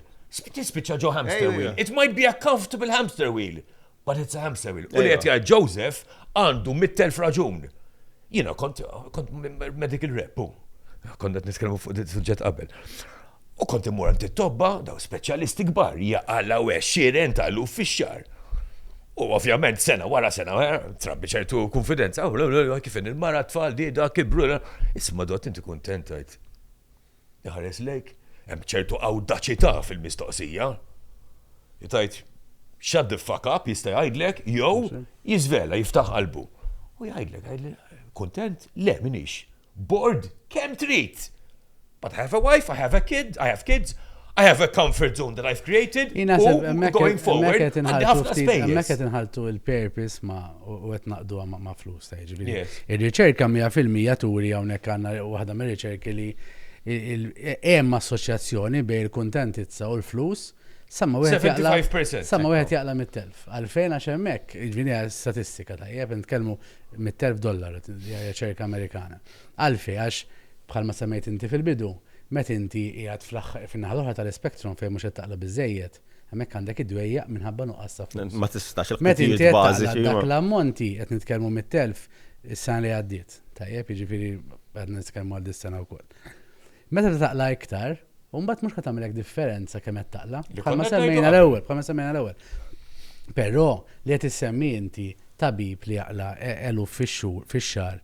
Tispiċċa ġo hamster Ejja. wheel. It might be a comfortable hamster wheel, but it's a hamster wheel. U li Ejja. qed jgħid Joseph għandu 100,000 raġun. Jiena kont kont medical rep, u kont qed nitkellmu fuq dit suġġett qabel. U kont immur għand it-tobba, daw speċjalisti kbar, jaqalgħu għexieren ta' eluf fix-xahar. U ovvjament sena wara sena, trabbi ċertu konfidenza, oh, le, le, le, kif il-mara tfal di da kibru. le. Isma dot inti kontent għajt. Iħares lejk, hemm ċertu awdaċità fil-mistoqsija. Jtajt, Shut the fuck up jista' jgħidlek jew jiżvela, jiftaħ qalbu. U jgħidlek, jgħidlek, kuntent? Le, m'iniex. Bored? Kemm trid? But I have a wife, I have a kid, I have kids, I have a comfort zone that I've created. U going forward, għandi ħafna spejjeż. Hemmhekk qed inħaltu il-purpose ma u qed naqduha ma' flus ta' jiġifieri. Ir-riċerka 100% turi hawnhekk għandna waħda mir-riċerki li hemm assoċjazzjoni bejn il-kuntentizza u l-flus sa ma wieħed jaqla' sa ma wieħed jaqla' mit-telf. Għalfejn għax hemmhekk, jiġifieri hija statistika tajjeb, nitkellmu mit-telf dollaru, hija riċerka Amerikana. Għalfejn għax bħalma semmejt inti fil-bidu, meta inti qiegħed fl-aħħar fin-naħa l-oħra tal-ispektrum fejn mhux qed taqla' biżżejjed, hemmhekk għandek id-dwejjaq minħabba nuqqas ta' flus. Ma tistax Meta inti il-ħtiġijiet qed taqla' bażiċi. dak l-ammonti qed nitkellmu mit-telf is-sena li għaddiet. Tajjeb, jiġifieri qed nitkellmu għal dis-sena wkoll. Meta tibda taqla' iktar, u mbagħad mhux ħa tagħmilek differenza kemm qed taqla'. Li Bħalma konna qed ngħidu semmejna qabel. l-ewwel, bħalma semmejna l-ewwel. Però li qed issemmi inti tabib li jaqla' eluf fix-xhur fix-xahar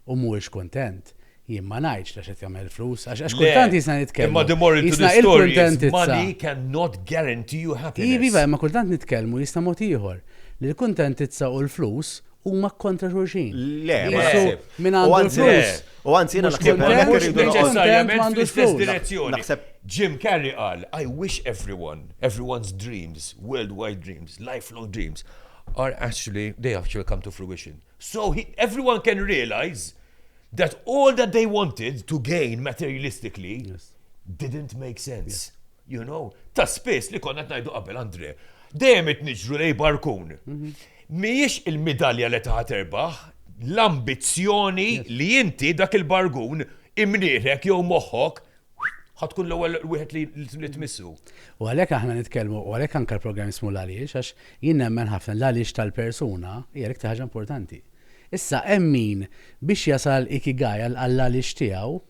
u mhuwiex kuntent, jien ma ngħidx li għax qed jagħmel flus, għax kultant jisna nitkellmu. Imma the moral to the Jisna story is il-kuntentizza. money cannot guarantee you happiness. Iva, iva, imma kultant nitkellmu jisna mod ieħor. Li l-kuntentizza u l-flus huma kontra xulxin. Le, ma Qisu naħseb. Min U għandu anzi- l-flus. U anzi jiena Mhux naħseb kuntent, hemmhekk mhux irridu noqogħdu- neċessarjament kontent m'għandux fl-istess flus. direzzjoni. Naħseb- Jim Carrey qal, I wish everyone, everyone's dreams, worldwide dreams, lifelong dreams, are actually, they actually come to fruition. So he, everyone can realize that all that they wanted to gain materialistically Yes. didn't make sense. You know? Ta' spiss li konna qed ngħidu qabel, Andre, dejjem qed niġru lej barkun. Mhijiex il-midalja li taħ terbaħ, l-ambizzjoni li inti dak il-bargun imnieħrek jew moħħok ħa tkun l-ewwel wieħed li li tmissu. U għalhekk aħna nitkellmu, u għalhekk anke l-programm jismu l-għaliex, għax jien nemmen ħafna l-għaliex tal-persuna hija l-iktar ħaġa importanti. Issa hemm min biex jasal ikigai għall-għaliex tiegħu,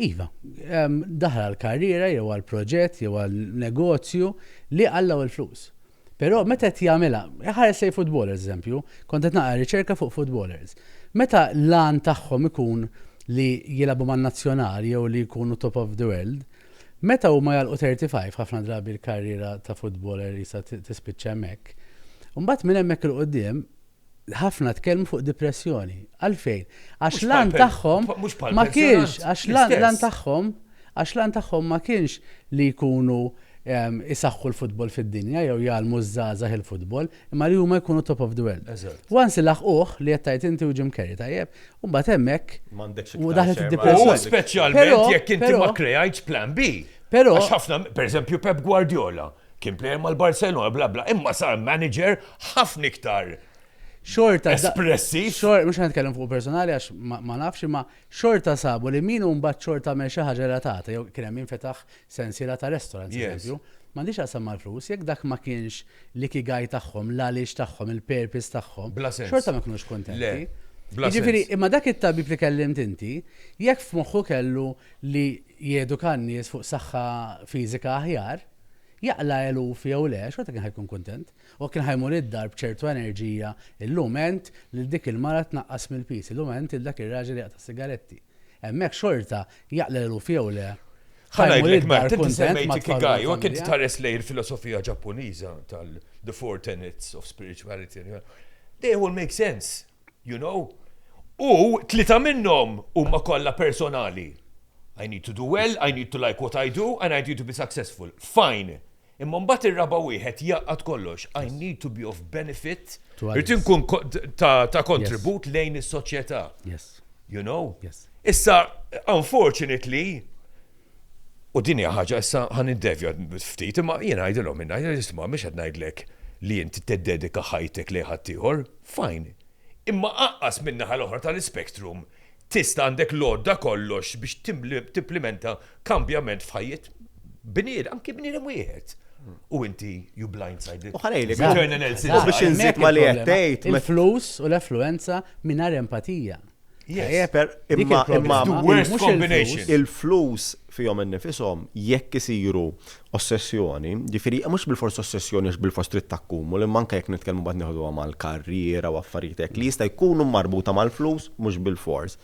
iva, daħal għall-karriera jew għall-proġett jew għal-negozju li għallaw il-flus. Però meta qed jagħmilha, ħares lejn footballers eżempju, kont qed naqra riċerka fuq footballers. Meta l-għan tagħhom ikun li jilagħbu man-nazzjonal jew li jkunu top of the world, meta huma jagħlqu 35 ħafna drabi l-karriera ta' footballer jista' tispiċċa hemmhekk. Imbagħad minn hemmhekk 'il quddiem ħafna tkellmu fuq depressjoni. Għalfejn? Għax Mhux l-għan bħal tagħhom mhux bħal ma kienx, pensjonant, għax l-għan l-istess. tagħhom, għax l-għan tagħhom ma kienx li jkunu isaħħu l-futbol fid-dinja jew jgħallmu ż-żgħażagħ il-futbol, imma li huma jkunu top of the world. Eżatt. Once laħquh li qed tgħid inti u Jim Carrey tajjeb, u mbagħad hemmhekk M'għandekx u iktar daħlet xejn, id-depressjoni. U m'għandekx. speċjalment Però- jekk inti però- ma krejajtx plan B. Però- Għax ħafna, per eżempju, Pep Guardiola kien player mal-Barcelona, bla bla, imma sar manager ħafna iktar. Xorta. Espressiv. Xorta, mhux nitkellem fuq personali għax ma nafx, imma xorta sabu li min mbagħad xorta għamel xi ħaġa relatata, jew kien hemm min fetaħ sensiela ta' restaurants, eżempju. M'għandix x'jaqsam mal-flus, jekk dak ma kienx l-ikigai tagħhom, l-għaliex tagħhom, il-purpose tagħhom, Bla sens. xorta ma kinux kontenti. Le, bla Jiġifieri, sens. imma dak it-tabib li kellimt inti, jekk f'moħħu kellu li jeduka n-nies fuq saħħa fiżika aħjar, jaqla' eluf jew le, xorta kien ħa jkun kuntent. U kien ħa jmur id-dar b'ċertu enerġija, illum għent lil dik il-mara tnaqqas mill-piż, illum għent lil dak ir-raġel jaqta' sigaretti. Hemmhekk xorta jaqla' eluf jew le, Ħa ħa jmur ngħidlek, id-dar Matt, inti kuntent semmejt mat-tfal u ikigai, u jekk inti mal-familja. tħares lejn il-filosofija Ġappuniża tal the four tenets of spirituality, they all make sense, you know? U tlieta minnhom huma kollha personali. I need to do well, I need to like what I do, and I need to be successful. Fine. Imma mbagħad ir-raba' wieħed jgħaqqad kollox. I need to be of benefit. To Irrid others. inkun ta' kontribut lejn is-soċjetà. Yes. You know? Yes. Issa, unfortunately, u din hija ħaġa issa ħa niddevja ftit, imma jien ngħidilhom minna, isma' mhux qed ngħidlek li inti tiddedika ħajtek lejn ħaddieħor, fine. Imma aqqas min-naħa l-oħra tal-ispektrum tista' għandek l-għodda kollox biex timplementa kambjament f'ħajjet bniedem, anki bniedem wieħed. U inti you blindsided. U ħa ngħidlek, You turn an L U biex inżid ma li qed tgħid, Il-flus u l-affluenza mingħajr empatija. Yes. Per, imma, imma, The worst combination. Il-flus fihom innifishom jekk isiru ossessjoni, ġifieri mhux bilfors ossessjoni għax bilfors trid takkumul, imma anke jekk nitkellmu mbagħad nieħduha mal-karriera u affarijiet hekk li jista' jkunu marbuta mal-flus mhux bilfors.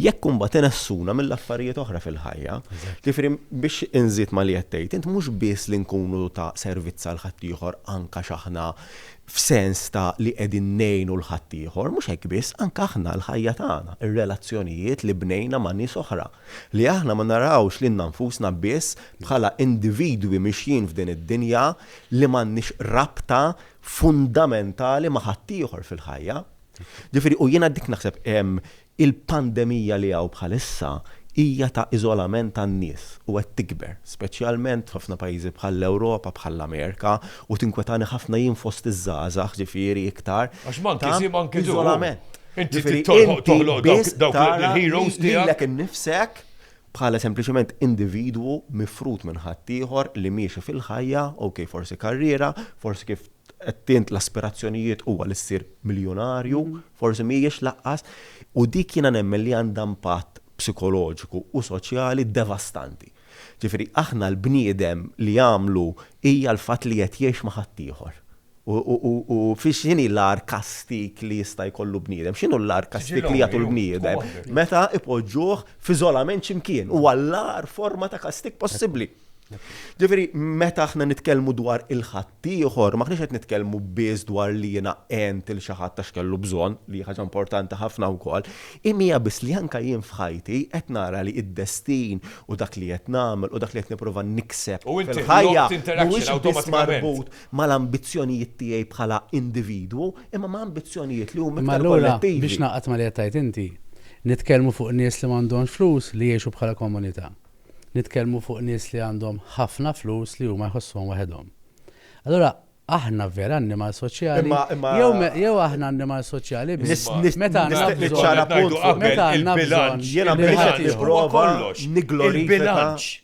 Jekk imbagħad inessuna mill-affarijiet oħra fil-ħajja. Ġifieri biex inżid ma' li qed tgħid int mhux biss li nkunu ta' servizz għal ħaddieħor anke x'aħna f'sens ta' li qegħdin ngħinu 'l ħaddieħor, mhux hekk biss, anke aħna l-ħajja tagħna, ir-relazzjonijiet li bnejna ma' nies oħra, li aħna ma narawx lilna nfusna biss bħala individwi mixjin f'din id-dinja li m'għandniex rabta fundamentali ma' ħaddieħor fil-ħajja. Ġifieri, u jiena dik naħseb Il-pandemija li hawn bħalissa hija ta' iżolament tan-nies u qed tikber, speċjalment f'ħafna pajjiżi bħall-Ewropa, bħall-Amerika, u tinkwetani ħafna jien fost iż-żgħażagħ, ġifieri iktar, Għax monkey ta' see monkey do. iżolament. Inti Ġifieri trid toħloq inti toħloq dawk biss dawk tara il-heroes tiegħek. lilek innifsek bħala sempliċement individwu mifrud minn ħaddieħor li miexi fil-ħajja, ok forsi karriera, forsi kif Għedt int l-aspirazzjonijiet huwa li ssir miljunarju, forsi mhijiex lanqas, u dik jiena nemmen li għandha impatt psikoloġiku u soċjali devastanti. Ġifieri aħna l-bniedem li jagħmlu hija l-fatt li qed jgħix ma' ħaddieħor. U fi x'inhi l-agħar kastig li jista' jkollu bniedem? X'inhu l-agħar kastig li jagħtu l-bniedem? Meta ipoġġuh f'iżolament xi mkien. Huwa l-agħar forma ta' kastig possibbli. Ġifieri, meta aħna nitkellmu dwar il-ħaddieħor, m'aħniex qed nitkellmu biss dwar li jiena għent 'il xi ħadd għax kellu bżonn, li hi ħaġa importanti ħafna wkoll, imma hija biss li anke jien f'ħajti qed nara li d-destin u dak li qed nagħmel u dak li qed nipprova nikseb U inti fil-ħajja ħloqt interaction mhuwiex biss awtomatikament. marbut mal-ambizzjonijiet tiegħi bħala individwu, imma ma' ambizzjonijiet li huma Imma iktar allura, kollettivi. biex nagħqad ma' li qed tgħid inti, nitkellmu fuq nies li m'għandhomx flus li jgħixu bħala komunità. Nitkellmu fuq nies li għandhom ħafna flus li huma jħossuhom waħedhom. Allura aħna vera annimal soċjali jew jew aħna annimal soċjali biss meta għandna bżonn meta għandna bżonn Jiena m'iniex qed nipprova nigglorifika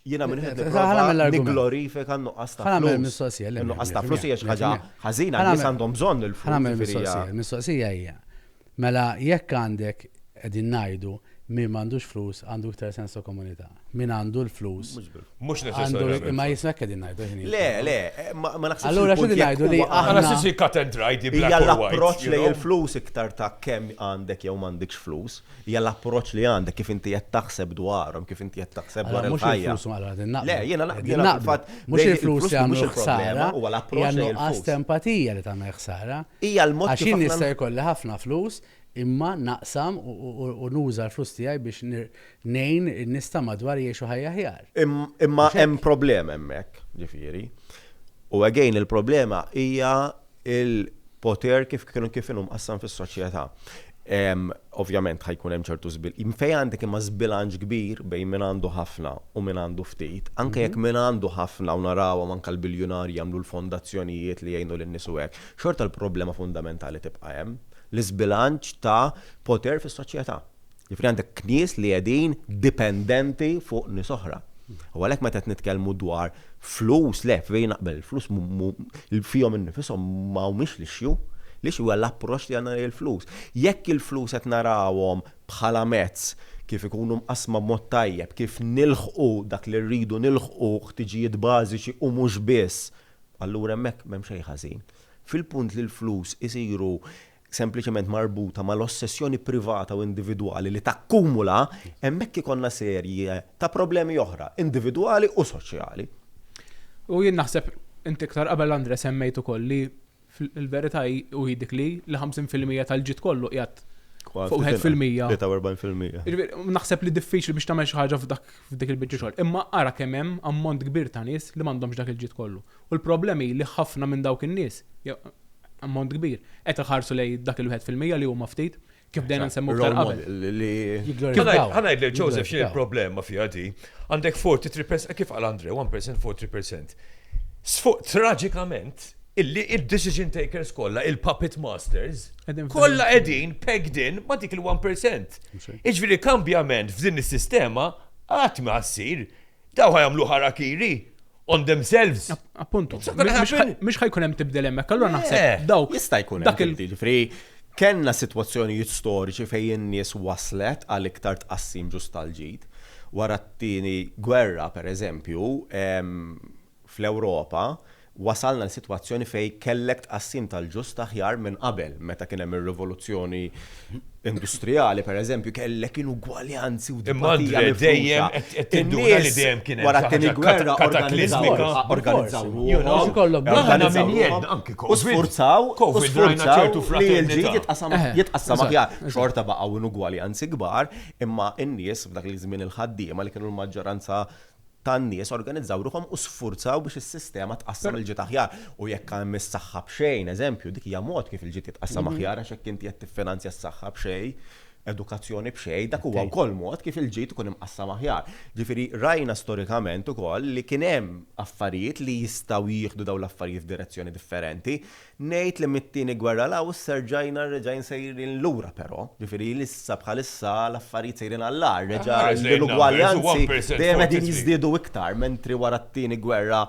jiena m'iniex qed nipprova nigglorifika n-nuqqas ta' flus. mistoqsija In-nuqqas ta' flus hija xi ħaġa ħażina, n-nies għandhom bżonn il-flus. Ħa nagħmel mistoqsija. Il-mistoqsija hija Mela jekk għandek, qegħdin ngħidu, min m'għandux flus għandu iktar sens ta' komunità. Min għandu l-flus. Mhux neċessarjament. Imma jisma' hekk qegħdin ngħidu. Le, le, ma naħsibx. Allura x'qegħdin ngħidu li Ma naħsibx li cut and dry di black Hija or white. l-approċċ lejn il-flus iktar ta' kemm għandek jew m'għandekx flus. Hija l-approċċ li għandek kif inti qed taħseb dwarhom, kif inti qed taħseb dwar il-ħajja. Mhux il-flus ma qegħdin naqblu. Le, jiena jiena fil-fatt. Mhux il-flus li jagħmlu ħsara, huwa l-approċċ lejn il-flus. Hija nuqqas ta' empatija li tagħmel ħsara. Hija l-mod kif. Għax jien nista' jkolli ħafna flus imma naqsam u nuża l-flus tiegħi biex ngħin in-nies ta' madwari jgħixu ħajja aħjar. Imma hemm problema hemmhekk, ġifieri. U again il-problema hija l-poter kif kienu kif inhu mqassam fis-soċjetà. Ovvjament ħa jkun hemm ċertu żbil. Fejn għandek imma żbilanċ kbir bejn min għandu ħafna u min għandu ftit, anke jekk min għandu ħafna u narawhom anke l-biljunarji jagħmlu l-fondazzjonijiet li jgħinu lin-nies u hekk, xorta l-problema fundamentali tibqa' hemm, l-iżbilanċ ta' poter fis-soċjetà. Jiġifieri għandek nies li qegħdin dipendenti fuq nies oħra. U għalhekk meta qed nitkellmu dwar flus, le, fejn naqbel, il-flus fihom innifishom ma humiex l-issue. L-issue huwa l-approċċ li għandna lejn il-flus. Jekk il-flus qed narawhom bħala mezz kif ikunu mqassma b'mod tajjeb, kif nilħqu dak li rridu nilħqu, ħtiġijiet bażiċi u mhux biss, allura hemmhekk m'hemm xejn ħażin. Fil-punt li l-flus isiru sempliċement marbuta mal-ossessjoni privata u individwali li takkumula, hemmhekk ikollna serje ta' problemi oħra, individwali u soċjali. U jien naħseb, inti iktar qabel Andre semmejt ukoll li l-verità hi u hi dik li li 50% tal-ġid kollu qiegħed fuq 1%. 43%. Jiġifieri, naħseb li diffiċli biex tagħmel xi ħaġa f'dak f'dik il-biċċa xogħol. Imma ara kemm hemm ammont kbir ta' nies li m'għandhomx dak il-ġid kollu. U l-problemi li ħafna minn dawk in-nies, ammont kbir, qed iħarsu lejn dak il-1% li huma ftit, kif bdejna nsemmu iktar qabel. Ħa ngħidlek Joseph x'inhi l-problema fiha di. Għandek 43%, kif qal Andre, 1% 43%. Sfuq traġikament illi il-decision takers kollha, il-puppet masters, kollha qegħdin pegged in ma' dik il-1%. Jiġifieri kambjament f'din is-sistema qatt ma ssir. Daw ħa jagħmlu harakiri on themselves. Appuntu. Mhux ħa jkun hemm tibdil hemmhekk, allura naħseb dawk. Jista' jkun hemm tibdil, ġifieri Kellna sitwazzjonijiet storiċi fejn in-nies waslet għal iktar tqassim ġust tal-ġid. Wara t-Tieni Gwerra, per eżempju, fl-Ewropa, wasalna għal sitwazzjoni fejn kellek tqassim tal-ġust aħjar minn qabel, meta kien hemm ir-rivoluzzjoni industrijali, per eżempju, kellek inugwaljanzi u Imma tbatija Andre, mifruxa. dejjem qed qed tinduna li dejjem kien hemm Wara xi t-tieni ħaġa gwerra kataklizmika. organizzaw You know, ruħhom, ikollok aħna organizzaw min ruħhom jedna, anki u Covid. sfurzaw, u Covid rajna sfurzaw ċertu li l-ġid fraternità. jitqassam Eh, jitqassam eżatt, aħjar. eżatt. Xorta baqgħu inugwaljanzi kbar, imma n-nies f'dak li żmien il-ħaddiema li kienu l-maġġoranza tan-nies organizzaw ruħhom u sfurzaw biex is-sistema tqassam il-ġid aħjar. U jekk hemm is-saħħa b'xejn, eżempju, dik hija mod kif il-ġid jitqassam aħjar għax jekk inti qed tiffinanzja s-saħħa b'xejn, edukazzjoni b'xejn, dak huwa wkoll mod kif il-ġid ikun imqassam aħjar. Ġifieri rajna storikament ukoll li kien hemm affarijiet li jistgħu jieħdu dawn l-affarijiet f'direzzjoni differenti. Ngħid li mit-tieni gwerra 'l hawn issa rġajna reġajn sejrin lura però, ġifieri issa bħalissa l-affarijiet sejrin għall-agħar, reġa' Ħares lejn l-inugwaljanzi numbers, 1% dejjem qegħdin 43. jiżdiedu iktar, mentri wara t-tieni gwerra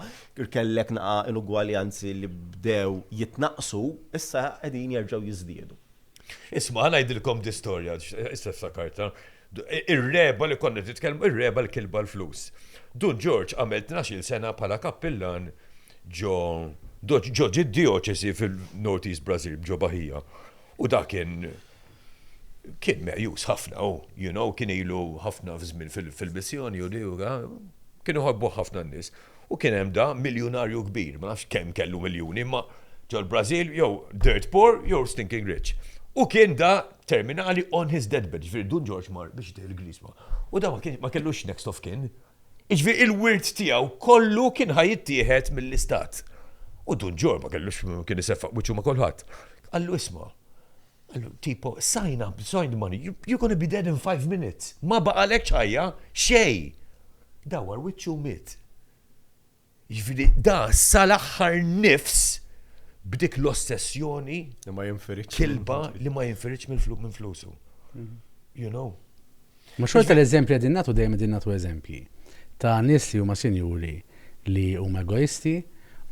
kellek naqa inugwaljanzi li bdew jitnaqsu, issa qegħdin jerġgħu jiżdiedu. Isma', ħa ngħidilkom di storja, issa ftakarta. Ir-regħba li konna titkellmu, ir-regħba l-kilba l-flus. Dun George għamel 12 sena bħala kappillan ġo ġo ġid-dioċesi fil-North East Brazil, ġo Bahia. U da kien kien meqjus ħafna, u, you know, kien ilu ħafna f'żmien fil-missjoni u di u kienu ħobbu ħafna n-nies. U kien hemm da miljonarju kbir, ma nafx kemm kellu miljuni, ma ġol Brazil jew dirt poor jew stinking rich. U kien da terminali on his deathbed, ġifieri Dun George mar biex jtih il-grisma. U da ma kien- ma kellux next of kin. Ġifieri il-wirt tiegħu kollu kien ħa jittieħed mill-istat. U Dun George ma kellux kien iseffaq wiċċu ma' kulħadd. Qallu isma' Qallu, tipo, sign up, sign the money, you're gonna be dead in 5 minutes. Ma baqalek ħajja, xejn. Dawar wiċċu miet. Ġifieri, da sal-aħħar nifs b'dik l-ossessjoni Li ma jinfiridx. kilba li ma jinfiridx minn flusu. You know? Ma xorta l-eżempji qegħdin nagħtu dejjem qegħdin nagħtu eżempji ta' nies li huma sinjuri li huma egoisti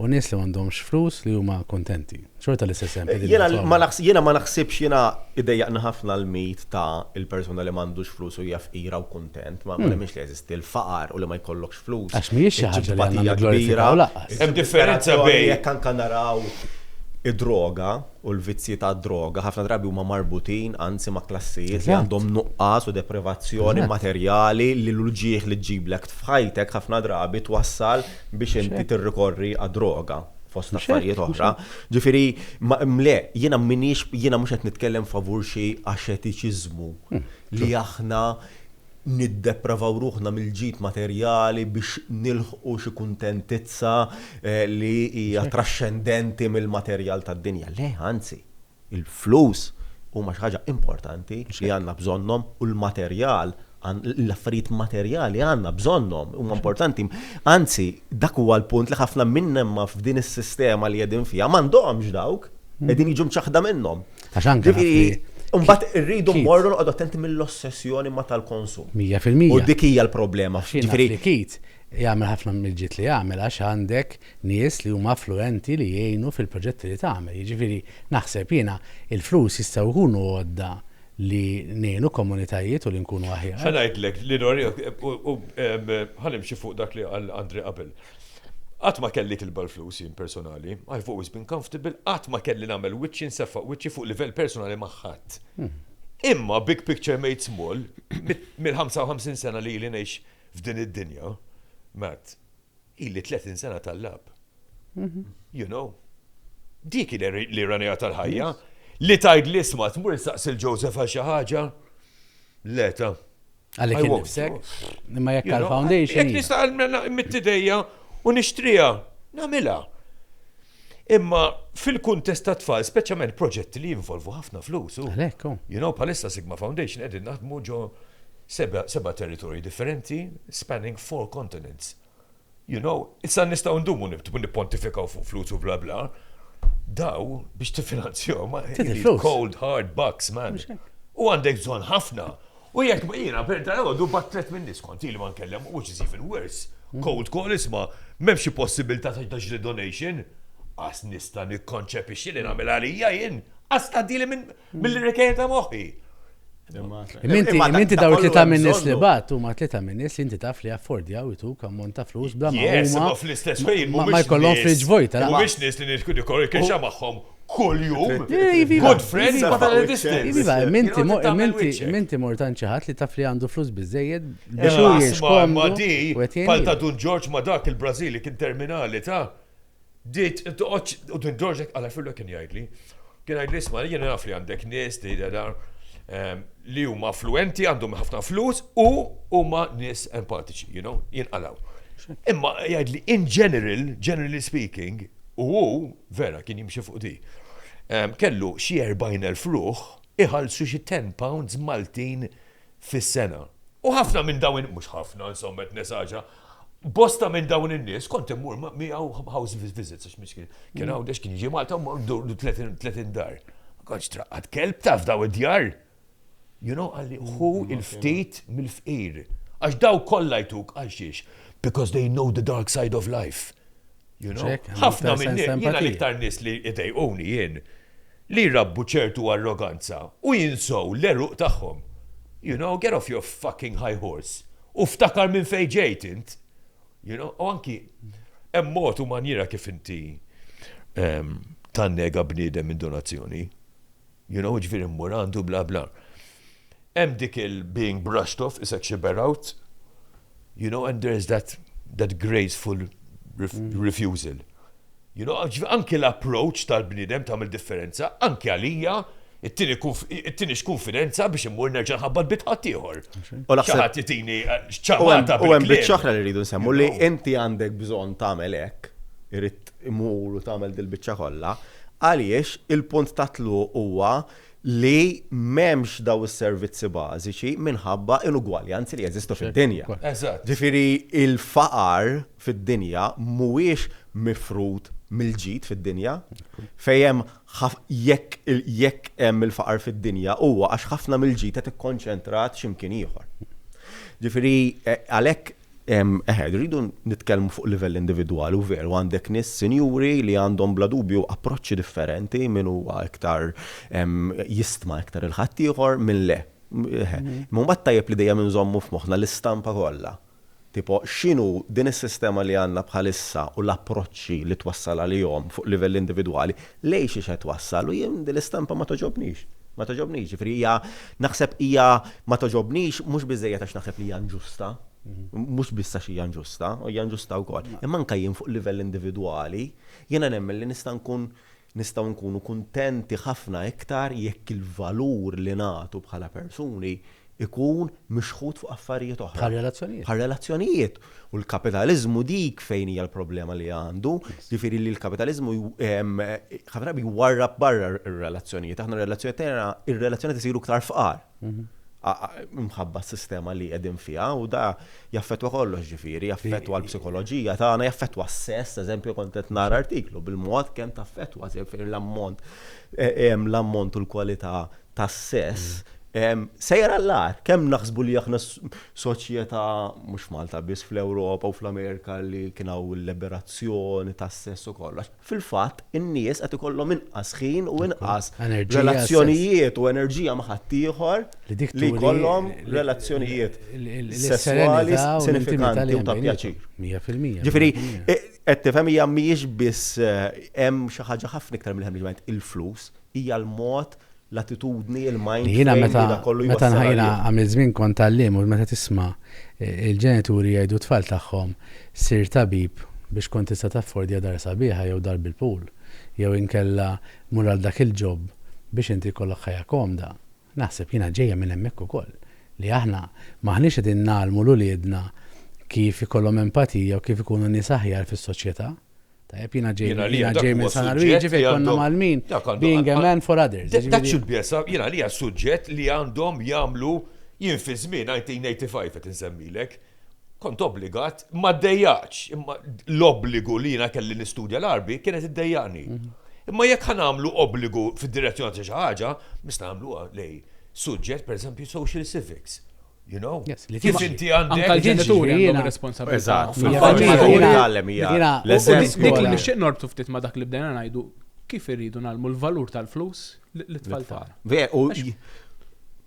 u nies li m'għandhomx flus li huma kontenti. Xorta l-istess eżempji qegħdin Jena nagħtu ma hawn. naħs- jiena ma naħsibx jiena idejjaqna ħafna l-mit ta' il-persuna li m'għandux flus u hija fqira u kontent, ma ma nemminx li jeżisti l-faqar u li ma jkollokx flus. Għax mhijiex xi ħaġa li għandna Tbatija nigglorifikaw kbira. lanqas. Hemm differenza bejn- Jekk anka naraw id-droga u l-vizzji ta' droga ħafna drabi huma marbutin anzi ma' klassijiet li għandhom nuqqas u deprivazzjoni materjali li l-uġigħ li ġiblek f'ħajtek ħafna drabi twassal biex inti tirrikorri għad-droga fost affarijiet oħra. Ġifieri, le, jiena minix, jiena mhux qed nitkellem favur xi axetiċiżmu li aħna niddepravaw ruħna mill-ġid materjali biex nilħqu xi kuntentizza li hija trascendenti mill-materjal tad-dinja. Le, anzi, il-flus huma xi ħaġa importanti li għandna bżonnhom u l-materjal l-affarijiet materjali għandna bżonnhom huma importanti. Anzi, dak huwa l-punt li ħafna minna ma f'din is-sistema li qegħdin fiha m'għandhomx dawk, qegħdin jiġu mċaħda minnhom. Għax anke naf li- Mbagħad irridu Keith. mmorru noqogħdu attenti mill-ossessjoni ma tal-konsum. 100%. U dik hija l-problema. Xina Ġifieri, li Keith jagħmel ħafna mill-ġid li jagħmel għax għandek nies li huma affluenti li jgħinu fil-proġetti li tagħmel. Jiġifieri naħseb jiena il-flus jistgħu jkunu għodda li ngħinu komunitajiet u li nkunu aħjar. ħa ngħidlek li Nori, u ħa nimxi fuq dak li qal Andre qabel. Qatt ma kelli kilba l-flus jien personali, I've always been comfortable, qatt ma kelli nagħmel wiċċi nseffaq wiċċi fuq livell personali ma' ħadd. Imma big picture made small, mill-55 sena li ili ngħix f'din id-dinja, Matt, ili 30 sena tal-lab. You know. Dik l-ironija tal-ħajja. Li tgħid li isma' tmur saqsi il-Joseph għal xi ħaġa. Le ta. Għalik I won't. innifsek, imma jekk You know, għal-foundation. Jekk nista' mmidd idejja u nixtriha, nagħmilha. Imma fil-kuntest ta' tfal, speċjalment proġetti li jinvolvu ħafna flus. Għalhekk, oh. Bħalissa Sigma Foundation qegħdin naħdmu ġo seba' territorji differenti, spanning four continents. Issa nistgħu ndumu nippontifikaw fuq flus u bla bla. Daw biex tiffinanzjaw ma Trid you need il-flus. cold hard bucks, man. U għandek bżonn ħafna. U jekk jiena per dal-għodu battret minn nies kont ili ma nkellem, which is even worse. Cold call isma', m'hemmx xi possibilità ta' xi donation. Għas nista' nikkonċepixxi li nagħmel għalija jien. Qas tgħaddili minn mill-rikejn ta' moħħi. Minti daw tlieta minn nies li bat huma tlieta minn nies li inti taf li affordjaw ituk ammont ta' flus bla ma huma. fl-istess ħin ma jkollhom fridge vojta. Mhumiex nies li nitkun ikun magħhom kull jum. Good friends but at a distance. Iva, minti minti mort għand xi ħadd li taf li għandu flus biżejjed biex hu jgħix Ma di, bħal ta' Dun Ġorġ ma dak il-Brażili kien terminali ta' Dit, toqgħodx, u Dun Ġorġ hekk qala fillu kien jgħidli. Kien jgħidli isma' jiena naf li għandek nies di da da ehm, li huma affluenti, għandhom ħafna flus u huma nies empatiċi, you know, jinqalaw. Imma jgħidli in general, generally speaking, u hu vera kien jimxi fuq di. Ehm, kellu xi 40,000 ruħ iħallsu xi 10 pounds Maltin fis-sena. U ħafna minn dawn, mhux ħafna, insomma, qed nesaġa, bosta minn dawn in-nies kont immur miegħu house visits għax mhux kien kien mm. Għawdex kien jiġi Malta u ndur 30 dar. Ma kontx traqqad kelb taf daw id-djar. You know, għalli hu mm, il-ftit mill-fqir. Għax daw kollha jtuk għal xiex. Because they know the dark side of life. You know, ħafna minn jiena l-iktar nies li jdejquni jien li jrabbu ċertu arroganza u jinsow l-għeruq tagħhom. You know, get off your fucking high horse u ftakar minn fejn ġejt int. You know, u anki hemm mod u manjiera kif inti ehm, tannega bniedem minn donazzjoni. You know, ġifieri mmur għandu bla bla. Hemm dik il-being brushed off, isek xi out, you know, and there's that, that graceful ref mm. refusal. You know, anki l-approach tal-bniedem tagħmel differenza, anki għalija, it-tini x'konfidenza biex immur nerġa' nħabbat bit ħaddieħor. U naħseb ħadd itini eh, ċamata. U hemm biċċa oħra li rridu nsemmu li inti għandek bżonn tagħmel hekk, irid imur u tagħmel dil-biċċa kollha, għaliex il-punt ta' tluq huwa li m'hemmx daw is-servizzi bażiċi minħabba inugwaljanzi li jeżistu fid-dinja. Eżatt. Ġifieri il-faqar fid-dinja mhuwiex mifrud mill-ġid fid-dinja, fejn hemm jekk jekk hemm il-faqar fid-dinja huwa għax ħafna mill-ġid qed ikkonċentrat x'imkien ieħor. Ġifieri għalhekk Eħe, rridu nitkellmu fuq livell individwali u veru għandek nies sinjuri li għandhom bla dubju approċċi differenti min huwa iktar jistma iktar il-ħaddieħor minn le. Eħe. Imma mbagħad tajjeb li dejjem inżommu f'moħħna l-istampa kollha. Tipo, x'inhu din is-sistema li għandna bħalissa u l-approċċi li twassal għalihom fuq livell individwali, lejn xiex qed twassal u jien din l-istampa ma togħġobnix. Ma togħġobnix, ġifieri hija naħseb hija ma togħġobnix mhux biżżejjed għax naħseb li hija inġusta, mhux biss għax hija inġusta, u hija inġusta wkoll, imma anke jien fuq livell individwali, jiena nemmen li nista' nkun nistgħu nkunu kuntenti ħafna iktar jekk il-valur li nagħtu bħala persuni ikun mixħut fuq affarijiet oħra. Bħal relazzjonijiet. Bħal relazzjonijiet. U l-kapitaliżmu dik fejn hija l-problema li għandu, ġifieri li l-kapitaliżmu ħafna drabi jwarrab barra r-relazzjonijiet. Aħna r-relazzjonijiet tagħna, ir-relazzjonijiet isiru iktar fqar. Mhm. Mħabba s-sistema li qegħdin fiha u da jaffettwa kollox ġifieri, jaffettwa l-psikoloġija tagħna, jaffettwa s-sess, eżempju kont qed nara artiklu bil-mod kemm taffettwa l-ammont l-ammont u l-kwalità tas-sess sejjer għall-agħar. Kemm naħsbu li aħna soċjetà, mhux f'Malta biss, fl-Ewropa u fl-Amerika li kien hawn il-liberazzjoni tas-sess u kollox. Fil-fatt, in-nies qed ikollhom inqas ħin u inqas relazzjonijiet u enerġija ma' ħaddieħor li jkollhom relazzjonijiet sesswali sinifikanti u ta' pjaċir. 100%. Ġifieri, qed tifhem hija mhijiex biss hemm xi ħaġa ħafna iktar mill-ħemġ il-flus, hija l-mod l-attitudni, il-mind Jiena frame meta li dak kollu meta jwassal nħajna għalih. għamil żmien kont għalliem u meta tisma' il-ġenituri jgħidu t-tfal tagħhom sir tabib biex tkun tista' taffordja dar sabiħa jew dar bil-pool jew inkella mur għal dak il-job biex inti jkollok ħajja komda. Naħseb jiena ġejja minn hemmhekk ukoll li aħna m'aħniex qegħdin ngħallmu 'l uliedna kif ikollhom empatija u kif ikunu nies aħjar fis-soċjetà. Tajjeb, jiena ġej jiena ġej minn San Luigi fejn konna mgħallmin being a man for others. That should be a jiena għalija suġġett li għandhom jagħmlu jien fi żmien 1985 qed insemmilek, kont obbligat ma ddejjaqtx, imma l-obbligu li jiena kelli nistudja l-Għarbi kienet iddejjaqni. Mhm. Imma jekk ħa nagħmlu obbligu fid-direzzjoni ta' xi ħaġa, nista' nagħmluha lej suġġett pereżempju social civics. You know? Yes, li Kif tiġi. inti għandek. Anka l-ġenituri Jiena- għandhom responsabilità. Eżatt, Jiena- fil-fatt Jiena- tgħallem hija Jiena- l-eżempju. Dik li Skola. nixtieq norbtu ftit ma' dak li bdejna ngħidu. Kif irridu ngħallmu l-valur tal-flus lit-tfal tagħna?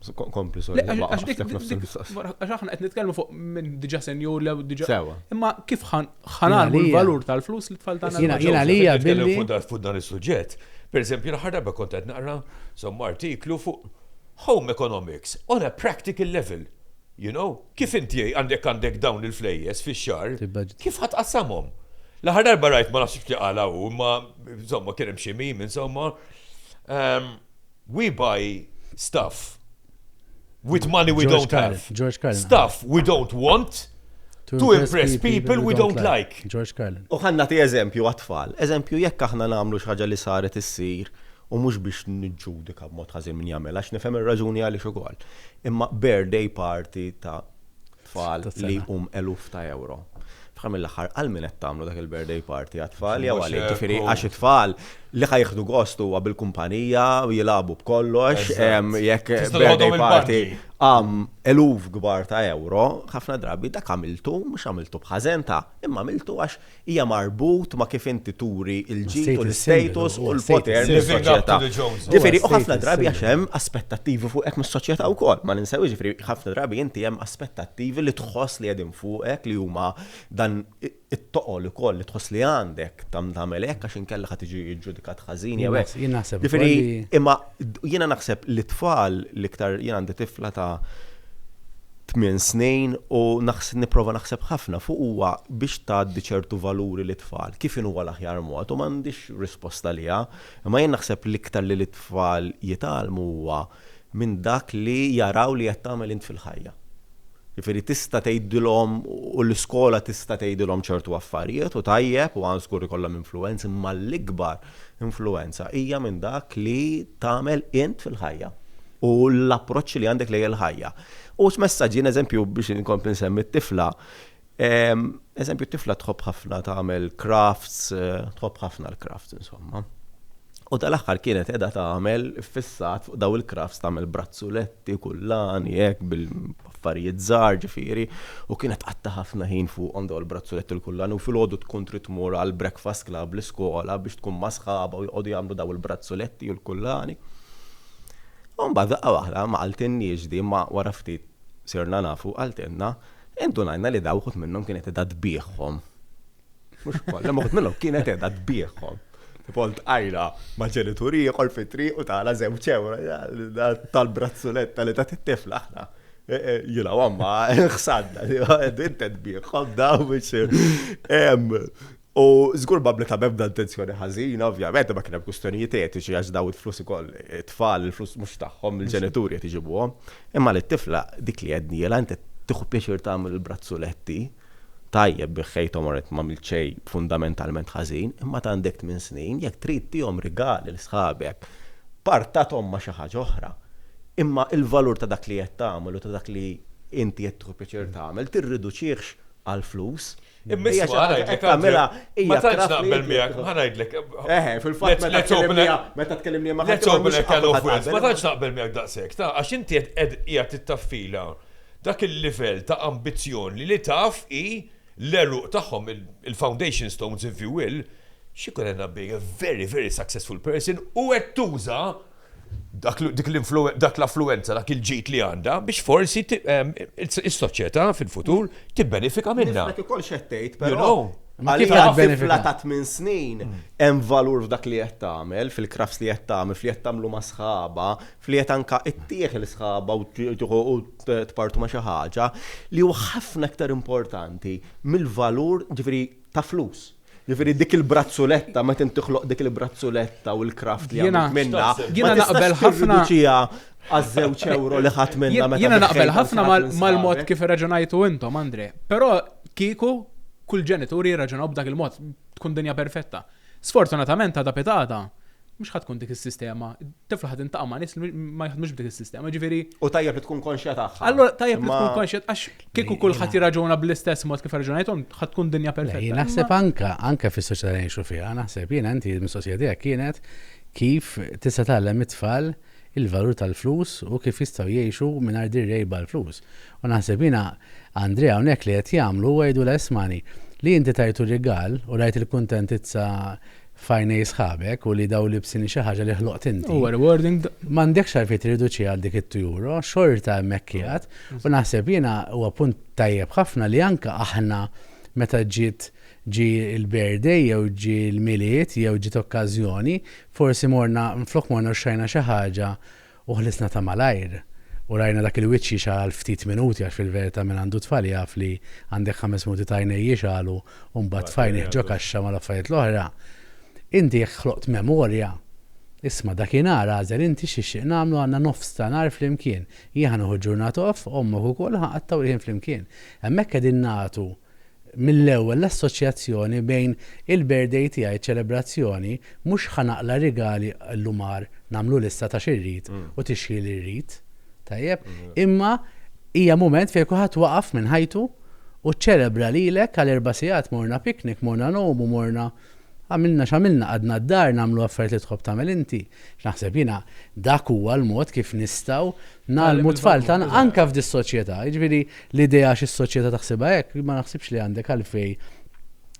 U kompli, sorry. Għax aħna qed nitkellmu fuq minn diġà senjur li diġà. Sewa. Imma kif ħa ngħallmu l-valur tal-flus lit-tfal tagħna? Jiena għalija billi. Fuq dan is-suġġett. Per eżempju, l-aħħar darba kont qed naqra somma artiklu fuq home economics on a practical level. You know, kif inti għandek għandek dawn il-flejjes fix-xahar, kif ħa tqassamhom? L-aħħar darba rajt ma nafx li qala hu, imma insomma kien hemm xi meme insomma. Um, we buy stuff with money we George don't Carlin, have. George Carlin. Stuff we don't want to impress people we don't like. George Carlin. U ħa nagħti eżempju għat-tfal. Eżempju, jekk aħna nagħmlu xi ħaġa li saret issir u mhux biex niġġudika b'mod ħażin min jagħmel, għax nifhem ir-raġuni għaliex ukoll. Imma birthday party ta' tfal Ta' sena. li hum eluf ta' euro. F'ħar mill-aħħar għal min qed tagħmlu dak il-birthday party għat-tfal jew Mhux għalik, hekk ġifieri u- għax it-tfal li ħa jieħdu gost huwa bil-kumpanija, jilagħbu b'kollox, Eżatt. jekk Tista' birthday toħodhom party il-banki. għam eluf kbar ta' euro, ħafna drabi dak għamiltu, mhux għamiltu b'ħażenta, imma għamiltu għax hija marbut ma' kif inti turi il-ġid u Status l-status symbol, u huwa l-poter status Living up to mis-soċjetà. the Joneses. Ġifieri, u Huwa ħafna status drabi għax symbol. hemm aspettattivi fuqek mis-soċjetà wkoll. Ma ninsew ġifieri ħafna drabi inti hemm aspettattivi li tħoss li qegħdin fuqek li huma dan it-toqol ukoll li tħoss li għandek tam tagħmel hekk għax inkella ħa tiġi ġġudikat ħażin jew hekk. Jien naħseb Ġifieri, ukoll li- imma jiena naħseb li tfal l-iktar jiena għandi tifla ta' 8 snin u naħseb nipprova naħseb ħafna fuq huwa biex tgħaddi ċertu valuri li tfal kif inhu huwa l-aħjar mod u m'għandix risposta liha, imma jien naħseb l-iktar li l-tfal jitgħallmu huwa minn dak li jaraw li qed tagħmel int fil-ħajja. Ġifieri tista' tgħidilhom u l-iskola tista' tgħidilhom ċertu affarijiet u tajjeb u għan żgur ikollhom influenza, imma l-ikbar influenza hija minn dak li tagħmel int fil-ħajja u l-approċċ li għandek lejn il-ħajja. U x'messaġġ jien eżempju biex inkompli nsemmi t-tifla, eżempju t-tifla tħobb ħafna tagħmel crafts, tħobb ħafna l-crafts insomma. U dal-aħħar kienet qiegħda tagħmel fissat fuq daw il-crafts tagħmel brazzuletti, kullani, hekk bil-affarijiet żgħar ġifieri, u kienet qatta ħafna ħin fuqhom daw il-brazzuletti l-kullani u filgħodu tkun trid tmur għal breakfast club l-iskola biex tkun ma' sħabha u joqogħdu jagħmlu daw il-brazzuletti u l-kullani. U mbagħad daqqa waħda ma qaltilniex di ma wara ftit sirna nafu qaltilna indunajna li daw uħud minnhom kienet qiegħda tbigħhom. Mhux kollha, ma uħud minnhom kienet qiegħda tbigħhom. Tipo ltqajna ma' ġenituri ieħor fit-triq u tala żewġ euro tal-brazzuletta li tat it-tifla aħna. Jiena mamma ħsadna, inti tbigħhom daw biex. U żgur ma blet ebda intenzjoni ħażina, ovvjament, ma kien hemm kwistjonijiet etiċi għax daw il-flus ukoll it-tfal, il-flus mhux tagħhom, il-ġenituri qed iġibuhom. Imma lit-tifla dik li għednielha inti tieħu pjaċir tagħmel il-brazzuletti, tajjeb biħejthom oret ma għamilt xejn fundamentalment ħażin, imma ta' għandek 8 snin, jekk trid tihom rigali l sħabek, partathom ma' xi ħaġa oħra. Imma il-valur ta' dak li qed tagħmel u ta' dak li inti qed tieħu pjaċir tagħmel tirriduċihx għal flus. Imma Hija xi isma' ħaġa ngħidlek, qed tagħmilha, Andrea, hija ma tantx craft li naqbel inti miegħek, qed ħa ngħidlek. Eħe, fil-fatt meta Let's open tkellimni a- meta tkellimni ma' Let's ħadd open a can of worms. Ma qabel. tantx naqbel miegħek daqshekk, ta' għax inti qed qiegħed tittaffila dak il-livell ta' ambizzjoni li taf i l-għeruq tagħhom il-foundation stones if you will, she could end up being a very very successful person u qed tuża dak dik l-influ- dak l-affluenza, dak il-ġid li għandha biex forsi is-soċjetà fil-futur tibbenefika minnha. Nifhmek ukoll x'qed tgħid, You però know. Ma kif għalija qed benefika? tifla ta' 8 snin hemm valur f'dak li qed tagħmel, fil-crafts li qed tagħmel, fli qed tagħmlu ma' sħaba, fli qed anka ittieħ il sħaba u u tpartu ma' xi ħaġa li huwa ħafna aktar importanti mill-valur ġifieri ta' flus. Ġifieri dik il-brazzuletta, meta inti toħloq dik il-brazzuletta u l-craft li Jiena- għamilt minna, Jiena ma tistax naqbel ħafna- tirriduċiha għaż-żewġ euro li ħadd minna meta Jiena naqbel biħejt ħafna ħadd minn mal-mod sħabek. kif irraġunajtu intom, Andre. Però kieku kull ġenituri jirraġunaw b'dak il-mod, tkun dinja perfetta. Sfortunatament għada pitgħada, mhux ħa tkun dik is-sistema. Tifla ħa tintaqa' ma' nies li ma jaħdmux b'dik is-sistema, ġifieri. U tajjeb li tkun konxja tagħha. Allora tajjeb li Imma- tkun konxja għax kieku kulħadd jirraġuna bl-istess mod kif irraġunajthom, ħa tkun dinja Le, perfetta. Jien naħseb anka, anka fis-soċjetà li ngħixu fiha, naħseb jiena inti l-mistoqsija tiegħek kienet kif tista' tgħallem it-tfal il-valur tal-flus u kif jistgħu jgħixu mingħajr dir-rejba l-flus. U naħseb jiena Andrea hawnhekk li qed jagħmlu huwa jgħidu ismagħni li inti tajtu rigal u rajt il-kuntentizza f'għajnej sħabek u li daw libsin xi ħaġa li ħloqt inti. Huwa rewarding. M'għandekx għalfejn tirriduċi għal dik it-2 euro, xorta hemmhekk qiegħed. U naħseb jiena huwa punt tajjeb ħafna li anke aħna meta ġiet ġi l-birthday jew ġi l-Milied jew ġiet okkażjoni, forsi morna flok morna u xtrajna xi ħaġa u ħlisna ta' malajr u rajna dak il-wiċċ jixgħal għal ftit minuti għax fil-verità min għandu tfal jaf li għandek 5 minuti ta' għajnej jixgħalu u mbagħad tfajnih ġo kaxxa mal-affarijiet l-oħra. Inti jekk ħloqt memorja, isma' dakinhar agħżel inti x'tixtieq nagħmlu għandna nofs ta' nhar flimkien. Jien ħa nieħu ġurnata off, ommok ukoll ħa nqattgħu il-ħin flimkien. Hemmhekk qegħdin nagħtu mill-ewwel l-assoċjazzjoni bejn il-birthday tiegħi ċelebrazzjoni mhux ħa naqla' rigali llum għar nagħmlu lista ta' xi rrid u tixtri li rrid. Tajjeb? Imma hija mument fejn kulħadd waqaf minn ħajtu u ċċelebra lilek għal 4 sigħat morna picnic, morna ngħumu, morna għamilna x'għamilna, qgħadna d-dar nagħmlu affarijiet li tħobb tagħmel inti. X'naħseb jiena dak huwa l-mod kif nistgħu ngħallmu t-tfal tagħna anke f'dis-soċjetà. Jiġifieri l-idea għax is-soċjetà taħsibha hekk, ma naħsibx li għandek għalfejn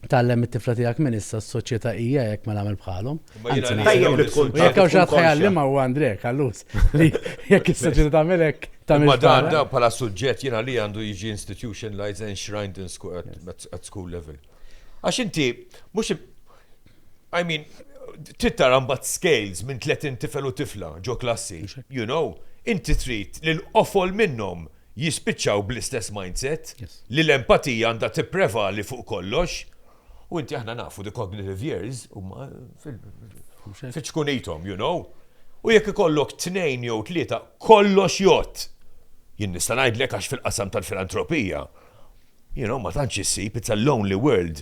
tgħallem it-tifla tiegħek minn issa s-soċjetà hija hekk mela agħmel bħalhom. Anzi, Tajjeb li tkun U jekk hawn xi ħadd ħa jgħallimha huwa André Callus li jekk is-soċjetà tagħmel hekk tagħmel Ma dan dan bħala suġġett jiena li għandu jiġi institutionalized and enshrined in school, at, at, at school level. Għax inti, mhux I mean, trid tara mbagħad scales minn 30 tifel u tifla ġo klassi, you know, inti trid li l-qofol minnhom jispiċċaw bl-istess mindset, li l-empatija għandha tipprevali fuq kollox. U inti aħna nafu the cognitive years huma fiċ-ċkunitom, you know. U jekk ikollok tnejn jew tlieta, kollox jgħodd. Jien nista' ngħidlek għax fil-qasam tal-filantropija, ma tantx issib, it's a lonely world.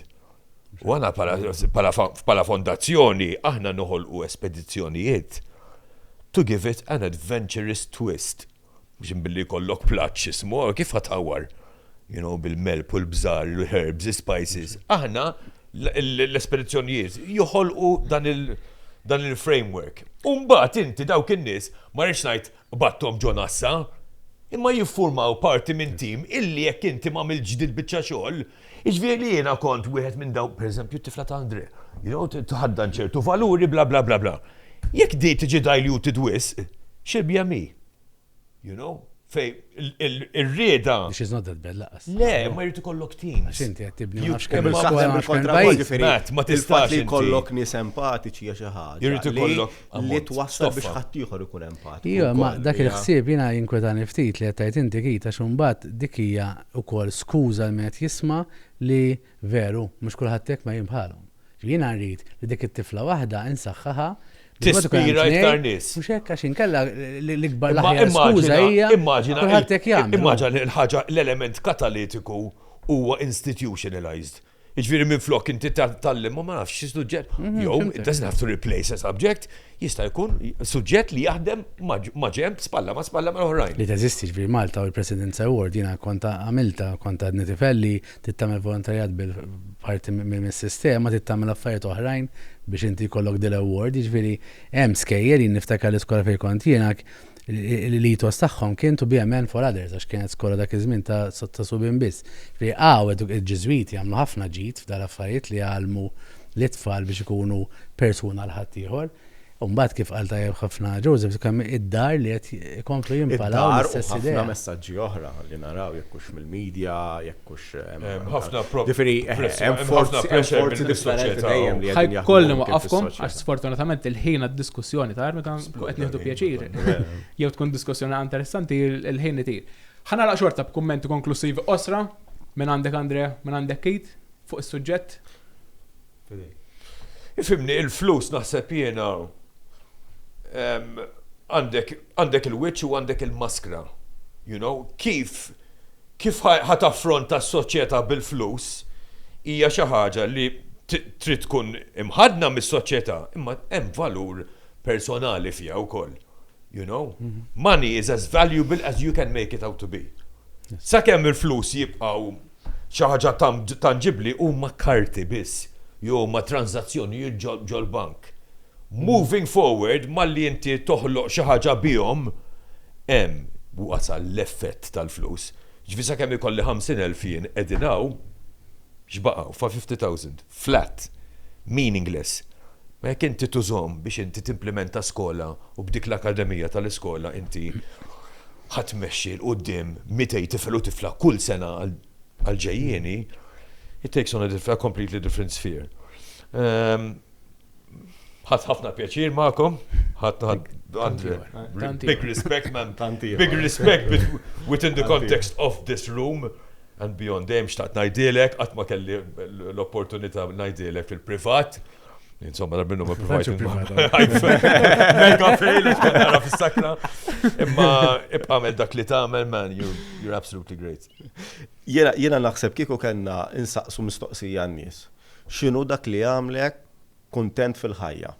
U għana bħala fondazzjoni, aħna noħolqu espedizzjonijiet to give it an adventurous twist. Biex billi jkollok platt x'ismu, kif ħa tħawwar? Bil-melb u l-bżar, l-herbs, spices. Aħna l-espedizzjonijiet joħolqu dan il-framework. Umbagħad inti dawk in-nies, ma rridx ngħid battom ġo nassa, imma jiffurmaw parti minn tim illi jekk inti ma mill-ġdid biċċa xogħol, jiġifieri li jiena kont wieħed minn daw, per eżempju, t-tifla ta' Andre, tħaddan ċertu valuri, bla bla bla bla. Jekk di tiġi diluted wisq, xibja mi? Fej ir-rieda. Which is not that bad lanqas. Le, ma jrid ikollok teams. Għax inti qed tibni ma nafx kemm skola, ma nafx kemm pajjiż. Matt, ma tistax li jkollok nies empatiċi hija xi ħaġa. Jrid ikollok li twassal biex ħaddieħor ikun empatiku. Iva, ma dak il-ħsieb jiena jinkwetani ftit li qed tgħid inti Keith għax imbagħad dik hija wkoll skuża l min qed jisma' li veru mhux kulħadd hekk ma jien bħalhom. Jiena rrid li dik it-tifla waħda insaħħaha Tispira iktar nies. Mhux hekk għax inkella l-ikbar l-aħjar skuża hija kulħadd hekk jagħmel. Immaġina li l-ħaġa l-element katalitiku huwa institutionalized. Jiġifieri minflok inti tgħallem ma nafx xi suġġett. Jew it doesn't have to replace a subject, jista' jkun suġġett li jaħdem ma' ġenb spalla ma' spalla mal oħrajn. Li teżisti ġifieri Malta u l-President's Award jiena kont għamilta, kont għadni tifel li trid tagħmel volontarjat bil-parti mis-sistema, trid tagħmel affarijiet oħrajn biex inti jkollok dil-award, jiġifieri hemm skejjel jien niftakar l-iskola fejn kont jiena l-ethos tagħhom kien to be a man for others għax kienet skola dak iż-żmien ta' subien biss. Ġifieri hawn il-Ġiżwiti jagħmlu ħafna ġid f'dal-affarijiet li jgħallmu lit-tfal biex ikunu persuna għal ħaddieħor. U mbagħad kif qal tajjeb ħafna Joseph, kemm id-dar li qed ikomplu jimpalaw Id-dar u l-istess ħafna idea. messaġġi oħra li naraw jekk hux mill-media, jekk hux ħafna Ġifieri, hemm hemm forzi ħafna hemm pressure forzi differenti mill-soċjetà. dejjem li qegħdin Ħaj jaħdmu kolli anke waqafkom, fis-soċjetà. għax sfortunatament il-ħin għad-diskussjoni tar meta qed nieħdu pjaċir. Jew tkun diskussjoni interessanti il-ħin itir. Ħa nagħlaq xorta b'kummenti konklusivi qosra minn għandek Andrea, minn għandek Keith fuq is-suġġett. Ifhimni, il-flus naħseb jiena għandek il-wiċċ u għandek il-maskra. Kif ħa taffronta s-soċjetà bil-flus hija xi ħaġa li trid tkun imħadna mis-soċjetà, imma hemm valur personali fiha wkoll. Money is as valuable as you can make it out to be. Sakemm il-flus jibqgħu xi ħaġa tangibli huma karti biss, jew huma transazzjonijiet ġol-bank. Moving forward, malli inti toħloq xi ħaġa bihom, hemm wasal l-effett tal-flus. Ġifieri sakemm ikolli 50,000 jien qegħdin hawn, x'baqgħu fa' 50,000, flat, meaningless. Ma jekk inti tużhom biex inti timplimenta skola u b'dik l-akademija tal-iskola inti ħa tmexxi 'l quddiem 200 tifel u tifla kull sena għall-ġejjieni, it takes on a completely different sphere. Ħadt ħafna pjaċir magħkom, ħadd big respect man, big respect within the context of this room and beyond. Dejjem xtaqt ngħidilek, qatt ma kelli l-opportunità ngħidilek fil-privat. Insomma, dar minnu ma provajt. Mega fail, nara fis-sakra. Imma ibqa' għamel dak li tagħmel, man, you're absolutely great. Jiena naħseb kieku kellna insaqsu mistoqsija n-nies. X'inhu dak li jagħmlek kuntent fil-ħajja?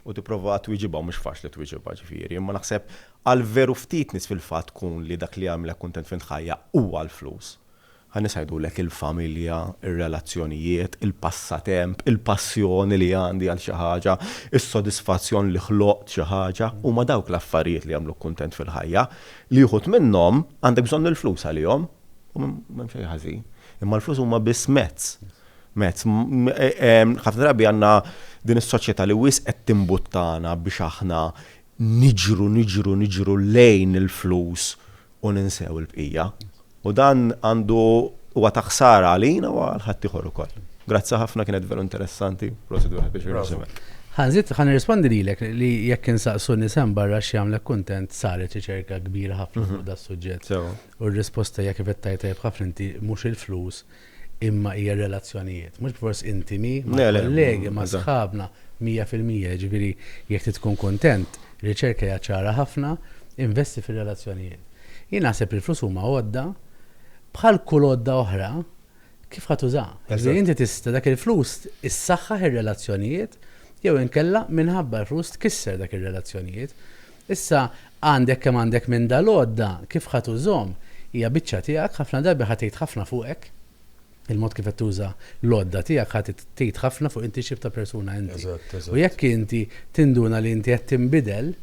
U tipprova twieġibha, u mhux faċli twieġibha ġifieri, imma naħseb għal veru ftit nies fil-fatt tkun li dak li jagħmlek kuntent fil-ħajja huwa l-flus. Ħa nies jgħidulek il-familja, ir-relazzjonijiet, il-passatemp, il-passjoni li għandi għal xi ħaġa, is-sodisfazzjon li ħloqt xi ħaġa, huma dawk l-affarijiet li jagħmluk kuntent fil-ħajja, li uħud minnhom għandek bżonn il-flus għalihom, u m'hemm xejn ħażin. Imma l-flus huma biss mezz. Mezz. Ħafna drabi għandna din is-soċjetà li wisq qed timbuttana biex aħna niġru, niġru, niġru lejn il-flus u ninsew il-bqija. U dan għandu huwa ta' ħsara għalina u għal ħaddieħor ukoll. Grazzi ħafna kienet veru interessanti. Prosit wieħed biex nirsimek. Ħa nżid, ħa nirrispondi lilek li jekk insaqsu nies hemm barra x'jagħmlek kuntent saret riċerka kbira ħafna fuq das-suġġett. U r-risposta hija kif qed tgħid tajjeb ħafna inti mhux il-flus imma hija r-relazzjonijiet. Mhux bilfors intimi, ma' kollegi, ma' sħabna, 100%. Jiġifieri jekk trid tkun kuntent, riċerka hija ċara ħafna, investi fir-relazzjonijiet. Jien naħseb li l-flus huma għodda, bħal kull għodda oħra, kif ħa tużaha. Jiġifieri inti tista' dak il-flus issaħħaħ ir-relazzjonijiet jew inkella minħabba l-flus tkisser dak ir-relazzjonijiet. Issa għandek kemm għandek minn dal-għodda, kif ħa tużhom hija biċċa tiegħek, ħafna drabi ħa tgħid ħafna fuqek, il-mod kif qed tuża l-għodda tiegħek ħa tgħid ħafna fuq inti x'tip ta' persuna inti. U jekk inti tinduna li inti qed tinbidel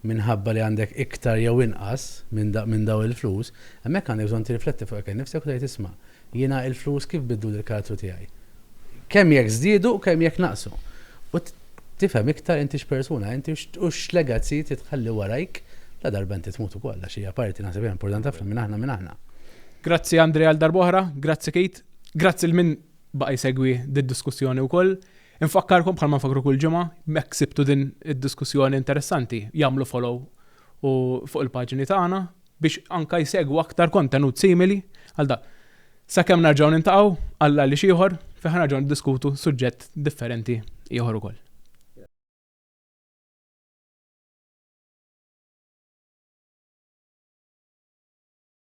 minħabba li għandek iktar jew inqas minn dawn il-flus, hemmhekk għandek bżonn tirrifletti fuqek innifsek u tgħid isma', jiena il-flus kif biddluli l-karattru tiegħi? Kemm jekk żdiedu u kemm jekk naqsu. U tifhem iktar inti x'persuna inti u x'legacy trid tħalli warajk la darba inti tmut ukoll għax hija parti naħseb hija importanti ħafna minn aħna minn aħna. Grazzi Andre għal darb'oħra, grazzi Keith, grazzi 'l min baqa' jsegwi did-diskussjoni wkoll. Infakkarkom bħalma nfakkru kull ġimgħa, jekk sibtu din id-diskussjoni interessanti, jagħmlu follow u fuq il-paġni tagħna biex anka jsegwu aktar kontenut simili għal dak. Sakemm nerġgħu nintaqgħu, Alla li xieħor, fejn ħa nerġgħu niddiskutu suġġett differenti ieħor ukoll.